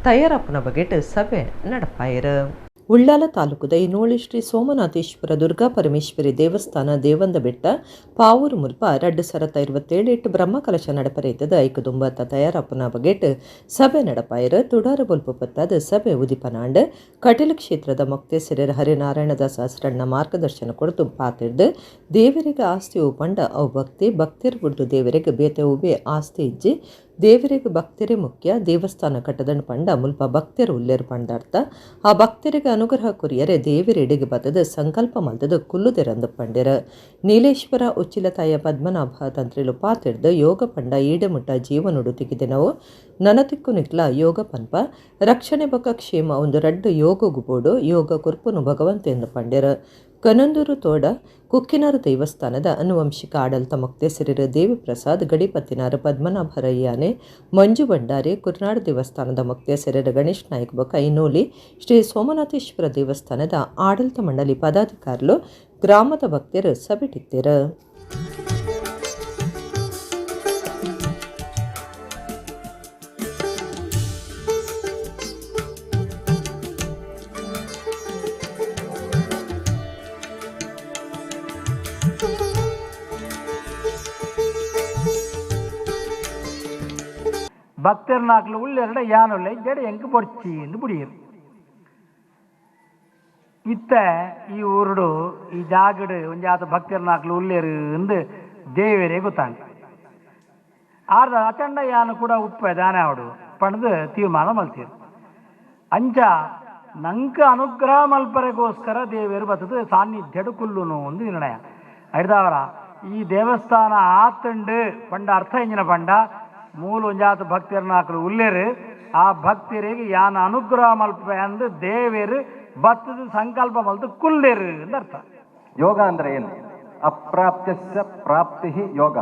S1: ತಯಾರಪ್ಪನ ಬಗೆಟ್ ಸಭೆ ನಡಪಾಯರು. ಉಳ್ಳಾಲ ತಾಲೂಕುದ ಇನೋಳಿ ಶ್ರೀ ಸೋಮನಾಥೇಶ್ವರ ದುರ್ಗಾ ಪರಮೇಶ್ವರಿ ದೇವಸ್ಥಾನ ದೇವಂದ ಬೆಟ್ಟ ಪಾವೂರು ಮುಲ್ಪ 2027 ಬ್ರಹ್ಮಕಲಶ ನಡಪರೇತದ ಐಕದುಂಬತ್ತ ತಯಾರಪ್ಪನ ಬಗೆಟ್ ಸಭೆ ನಡಪಾಯರ. ತುಡಾರ ಬೊಲ್ಪ ಪತ್ತಾದ ಸಭೆ ಉದಿಪನಾಂಡ್ ಕಟೀಲು ಕ್ಷೇತ್ರದ ಮೊಕ್ತೇಸರರ ಹರಿನಾರಾಯಣದಾಸ ಸಹಸ್ರಣ್ಣ ಮಾರ್ಗದರ್ಶನ ಕೊಡ್ತು ಪಾತಿರ್ದು ದೇವರಿಗೆ ಆಸ್ತಿ ಪಂಡ ಅವು ಭಕ್ತಿ, ಭಕ್ತಿರ್ ಬುಡ್ದು ದೇವರಿಗೆ ಬೇತೆ ಉಬೆ ಆಸ್ತಿ ಇಜ್ಜಿ, ದೇವರಿಗೆ ಭಕ್ತರೇ ಮುಖ್ಯ, ದೇವಸ್ಥಾನ ಕಟ್ಟದಣ್ಣ ಪಂಡ ಮುಲ್ಪ ಭಕ್ತರು ಉಲ್ಲೇರು ಪಂಡಾರ್ಥ, ಆ ಭಕ್ತರಿಗೆ ಅನುಗ್ರಹ ಕುರಿಯರೆ ದೇವರೆಡೆಗೆ ಬತ್ತದ ಸಂಕಲ್ಪ ಮಲ್ತದ ಕುಲ್ಲುದೆರಂದು ಪಂಡಿರ. ನೀಲೇಶ್ವರ ಉಚ್ಚಿಲತಾಯ ಪದ್ಮನಾಭ ತಂತ್ರಿಲು ಪಾತಿರ್ದು ಯೋಗ ಪಂಡ ಈಡಮುಟ್ಟ ಜೀವನುಡು ತಿಗಿದೆನವು ನನತಿಕ್ಕು ನಿಕ್ಲ ಯೋಗ ಪನ್ಪ ರಕ್ಷಣೆ ಬೊಕ ಕ್ಷೇಮ ಒಂದು ರಡ್ಡು ಯೋಗಗುಬೋಡು ಯೋಗ ಕುರ್ಪುನು ಭಗವಂತ ಎಂದು ಪಂಡಿರ. ಕನಂದೂರು ತೋಡ ಕುಕ್ಕಿನಾರು ದೇವಸ್ಥಾನದ ಅನುವಂಶಿಕ ಆಡಳಿತ ಮೊಕ್ತೇಸರಿರ ದೇವಿಪ್ರಸಾದ್, ಗಡಿಪತ್ತಿನಾರು ಪದ್ಮನಾಭರಯ್ಯಾನೆ, ಮಂಜು ಭಂಡಾರಿ, ಕುರ್ನಾಡು ದೇವಸ್ಥಾನದ ಮೊಕ್ತೇಸರಿರ ಗಣೇಶ್ ನಾಯ್ಕ ಬೊಕ ಇನೋಲಿ ಶ್ರೀ ಸೋಮನಾಥೇಶ್ವರ ದೇವಸ್ಥಾನದ ಆಡಳಿತ ಮಂಡಳಿ ಪದಾಧಿಕಾರಿಗಳು ಗ್ರಾಮದ ಭಕ್ತರು ಸಭೆಟಿತ್ತಿರು.
S15: ಭಕ್ತರ್ನಾಕ್ಲು ಉಳ್ಳೆರಡ ಯಾನುಳ್ಳೆ ಜಡ ಎಂಕ್ ಬೊಡ್ಚಿ ಎಂದು ಬುಡಿಯರು. ಇತ್ತ ಈ ಊರುಡು ಈ ಜಾಗಡು ಒಂಜಾತ ಭಕ್ತರ್ನಾಕ್ಲು ಉಲ್ಲೇರು ಎಂದು ದೇವರೇ ಗೊತ್ತಾಂಡ. ಆರ್ದ ಅಚಂಡ ಯಾನು ಕೂಡ ಉಪ್ಪೆ ದಾನೆ ಅವಡು ಪಣದು ತೀರ್ಮಾನ ಮಲ್ತೀರು. ಅಂಚ ನಂಕ ಅನುಗ್ರಹ ಮಲ್ಪರೆಗೋಸ್ಕರ ದೇವರು ಬತ್ತದು ಸಾನ್ನಿಧ್ಯಡು ಕುಲ್ಲುನು ಒಂದು ನಿರ್ಣಯ ಐದಾವರ ಈ ದೇವಸ್ಥಾನ ಆತಂಡು ಪಂಡ ಅರ್ಥ ಇಂಜಿನ ಪಂಡ ಮೂಲ ಒಂಜಾತ ಭಕ್ತರ್ನಾಕ್ಲು ಉಲ್ಲೇರು ಆ ಭಕ್ತರಿಗೆ ಯಾನ ಅನುಗ್ರಹ ಮಲ್ಪೆ ಅಂದು ದೇವರು ಬತ್ತದ ಸಂಕಲ್ಪ ಮಲ್ತು ಕುಲ್ಲೇರು ಅಂತ ಅರ್ಥ.
S16: ಯೋಗ ಅಂದರೆ ಏನು? ಅಪ್ರಾಪ್ತ್ಯಸ್ಯ ಪ್ರಾಪ್ತಿ ಯೋಗ.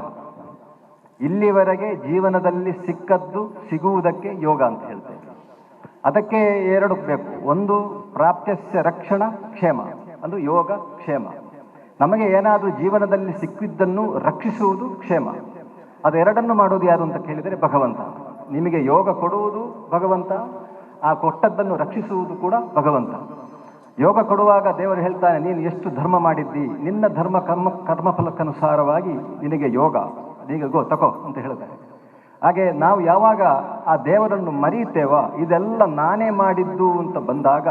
S16: ಇಲ್ಲಿವರೆಗೆ ಜೀವನದಲ್ಲಿ ಸಿಕ್ಕದ್ದು ಸಿಗುವುದಕ್ಕೆ ಯೋಗ ಅಂತ ಹೇಳ್ತೇವೆ. ಅದಕ್ಕೆ ಎರಡು ಬೇಕು. ಒಂದು ಪ್ರಾಪ್ತ್ಯಸ್ಯ ರಕ್ಷಣ ಕ್ಷೇಮ, ಅದು ಯೋಗ ಕ್ಷೇಮ. ನಮಗೆ ಏನಾದರೂ ಜೀವನದಲ್ಲಿ ಸಿಕ್ಕಿದ್ದನ್ನು ರಕ್ಷಿಸುವುದು ಕ್ಷೇಮ. ಅದೆರಡನ್ನು ಮಾಡೋದು ಯಾರು ಅಂತ ಕೇಳಿದರೆ ಭಗವಂತ. ನಿಮಗೆ ಯೋಗ ಕೊಡುವುದು ಭಗವಂತ, ಆ ಕೊಟ್ಟದ್ದನ್ನು ರಕ್ಷಿಸುವುದು ಕೂಡ ಭಗವಂತ. ಯೋಗ ಕೊಡುವಾಗ ದೇವರು ಹೇಳ್ತಾನೆ, ನೀನು ಎಷ್ಟು ಧರ್ಮ ಮಾಡಿದ್ದಿ, ನಿನ್ನ ಧರ್ಮ ಕರ್ಮಫಲಕ್ಕನುಸಾರವಾಗಿ ನಿನಗೆ ಯೋಗ, ಈಗ ಗೋ ತಕೋ ಅಂತ ಹೇಳ್ತಾರೆ. ಹಾಗೆ ನಾವು ಯಾವಾಗ ಆ ದೇವರನ್ನು ಮರೆಯುತ್ತೇವೋ, ಇದೆಲ್ಲ ನಾನೇ ಮಾಡಿದ್ದು ಅಂತ ಬಂದಾಗ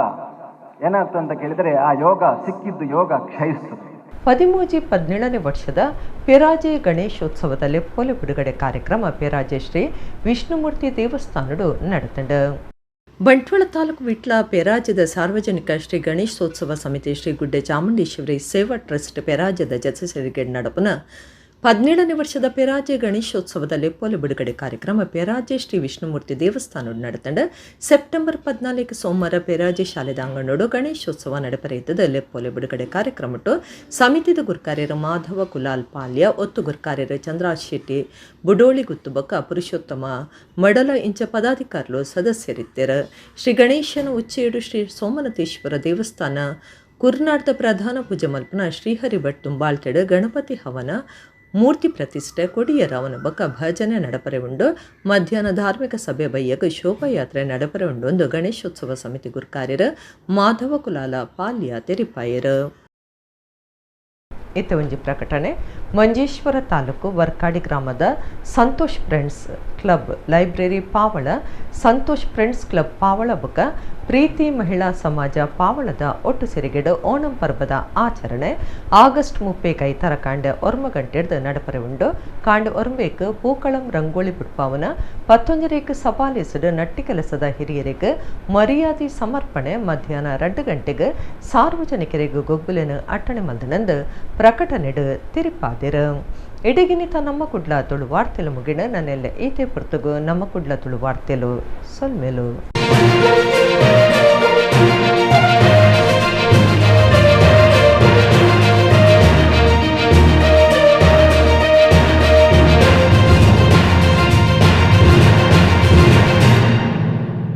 S16: ಏನಾಗ್ತದೆ ಅಂತ ಕೇಳಿದರೆ, ಆ ಯೋಗ ಸಿಕ್ಕಿದ್ದು ಯೋಗ ಕ್ಷಯಿಸ್ತದೆ.
S1: 13-17ನೇ ವರ್ಷದ ಪೆರಾಜೆ ಗಣೇಶೋತ್ಸವದ ಲೆಪ್ಪೋಲೆ ಬಿಡುಗಡೆ ಕಾರ್ಯಕ್ರಮ ಪೆರಾಜೆ ಶ್ರೀ ವಿಷ್ಣುಮೂರ್ತಿ ದೇವಸ್ಥಾನಡು ನಡೆತಂಡು. ಬಂಟ್ವಾಳ ತಾಲೂಕು ವಿಟ್ಲ ಪೆರಾಜದ ಸಾರ್ವಜನಿಕ ಶ್ರೀ ಗಣೇಶೋತ್ಸವ ಸಮಿತಿ ಶ್ರೀ ಗುಡ್ಡೆ ಚಾಮುಂಡೇಶ್ವರಿ ಸೇವಾ ಟ್ರಸ್ಟ್ ಪೆರಾಜದ ಜತೆ ಸೇರಿಗೆ ನಡಪನ 17ನೇ ವರ್ಷದ ಪೆರಾಜೆ ಗಣೇಶೋತ್ಸವದ ಲೆಪ್ಪೋಲೆ ಬಿಡುಗಡೆ ಕಾರ್ಯಕ್ರಮ ಪೆರಾಜೆ ಶ್ರೀ ವಿಷ್ಣುಮೂರ್ತಿ ದೇವಸ್ಥಾನ ನಡೆತಂಡ. ಸೆಪ್ಟೆಂಬರ್ 14 ಸೋಮವಾರ ಪೆರಾಜೆ ಶಾಲೆದ ಅಂಗಣೋಡು ಗಣೇಶೋತ್ಸವ ನಡೆಪರೆಯುತ್ತದೆ. ಲೆಪ್ಪೋಲೆ ಬಿಡುಗಡೆ ಕಾರ್ಯಕ್ರಮಟ್ಟು ಸಮಿತಿದ ಗುರ್ಕಾರ್ಯರು ಮಾಧವ ಕುಲಾಲ್ ಪಾಲ್ಯ, ಒತ್ತು ಗುರ್ಕಾರ್ಯರು ಚಂದ್ರಾಜ್ ಶೆಟ್ಟಿ ಬುಡೋಳಿ ಗುತ್ತುಬಕ್ಕ, ಪುರುಷೋತ್ತಮ ಮಡಲ ಇಂಚ ಪದಾಧಿಕಾರಿಗಳು ಸದಸ್ಯರಿದ್ದರು. ಶ್ರೀ ಗಣೇಶನ ಉಚ್ಚೇಡು ಶ್ರೀ ಸೋಮನಾಥೇಶ್ವರ ದೇವಸ್ಥಾನ ಕುರ್ನಾಡ್ದ ಪ್ರಧಾನ ಪೂಜೆ ಮಲ್ಪನ ಶ್ರೀಹರಿ ಭಟ್ ತುಂಬಾಳ್ತೆಡು ಗಣಪತಿ ಹವನ, ಮೂರ್ತಿ ಪ್ರತಿಷ್ಠೆ, ಕೊಡಿಯರಾವನ ಬಕ್ಕ ಭಜನೆ ನಡಪರೆ ಉಂಡು. ಮಧ್ಯಾಹ್ನ ಧಾರ್ಮಿಕ ಸಭೆ ಬಯ್ಯಗ ಶೋಭಾಯಾತ್ರೆ ನಡಪರೆ ಉಂಡು ಒಂದು ಗಣೇಶೋತ್ಸವ ಸಮಿತಿ ಗುರ್ಕಾರ್ಯರು ಮಾಧವ ಕುಲಾಲ ಪಾಲ್ಯ ತೆರಿಪಾಯರು. ಇತ್ತ ಒಂಜಿ ಪ್ರಕಟಣೆ. ಮಂಜೇಶ್ವರ ತಾಲೂಕು ವರ್ಕಾಡಿ ಗ್ರಾಮದ Santosh friends club library Pavala, Santosh friends club Pavala ಬೊಕ್ಕ ಪ್ರೀತಿ ಮಹಿಳಾ ಸಮಾಜ ಪಾವಳದ ಒಟ್ಟು ಸಿರಿಗೆಡು ಓಣಂ ಪರ್ಬದ ಆಚರಣೆ ಆಗಸ್ಟ್ 30 ಕೈತರ ಕಾಂಡೆ 1 ಗಂಟೆಡ್ದು ನಡಪರೆ ಉಂಡು. ಕಾಂಡೆ ಒರ್ಂಬೇಕ್ ಪೂಕಳಂ ರಂಗೋಳಿ ಬುಡ್ಪಾವನ 11 ಸವಾಲಿಸುಡು ನಟ್ಟಿ ಕೆಲಸದ ಹಿರಿಯರಿಗೆ ಮರ್ಯಾದೆ ಸಮರ್ಪಣೆ, ಮಧ್ಯಾಹ್ನ 2 ಗಂಟೆಗೆ ಸಾರ್ವಜನಿಕರಿಗೆ ಗೊಬ್ಬುಲೆನು ಅಟ್ಟಣೆ ಮಲ್ದನಂದು ಪ್ರಕಟಣೆಡು ತಿರುಪಾದಿರು. ಎಡಗಿನಿತ ನಮ್ಮ ಕುಡ್ಲ ತುಳು ವಾರ್ತೆಲು ಮುಗಿಣ ನನ್ನೆಲ್ಲ ಈತೆ ಪುರ್ತಗು ನಮ್ಮ ಕುಡ್ಲ ತುಳು ವಾರ್ತೆಲು ಸೊಲ್ಮೆಲು.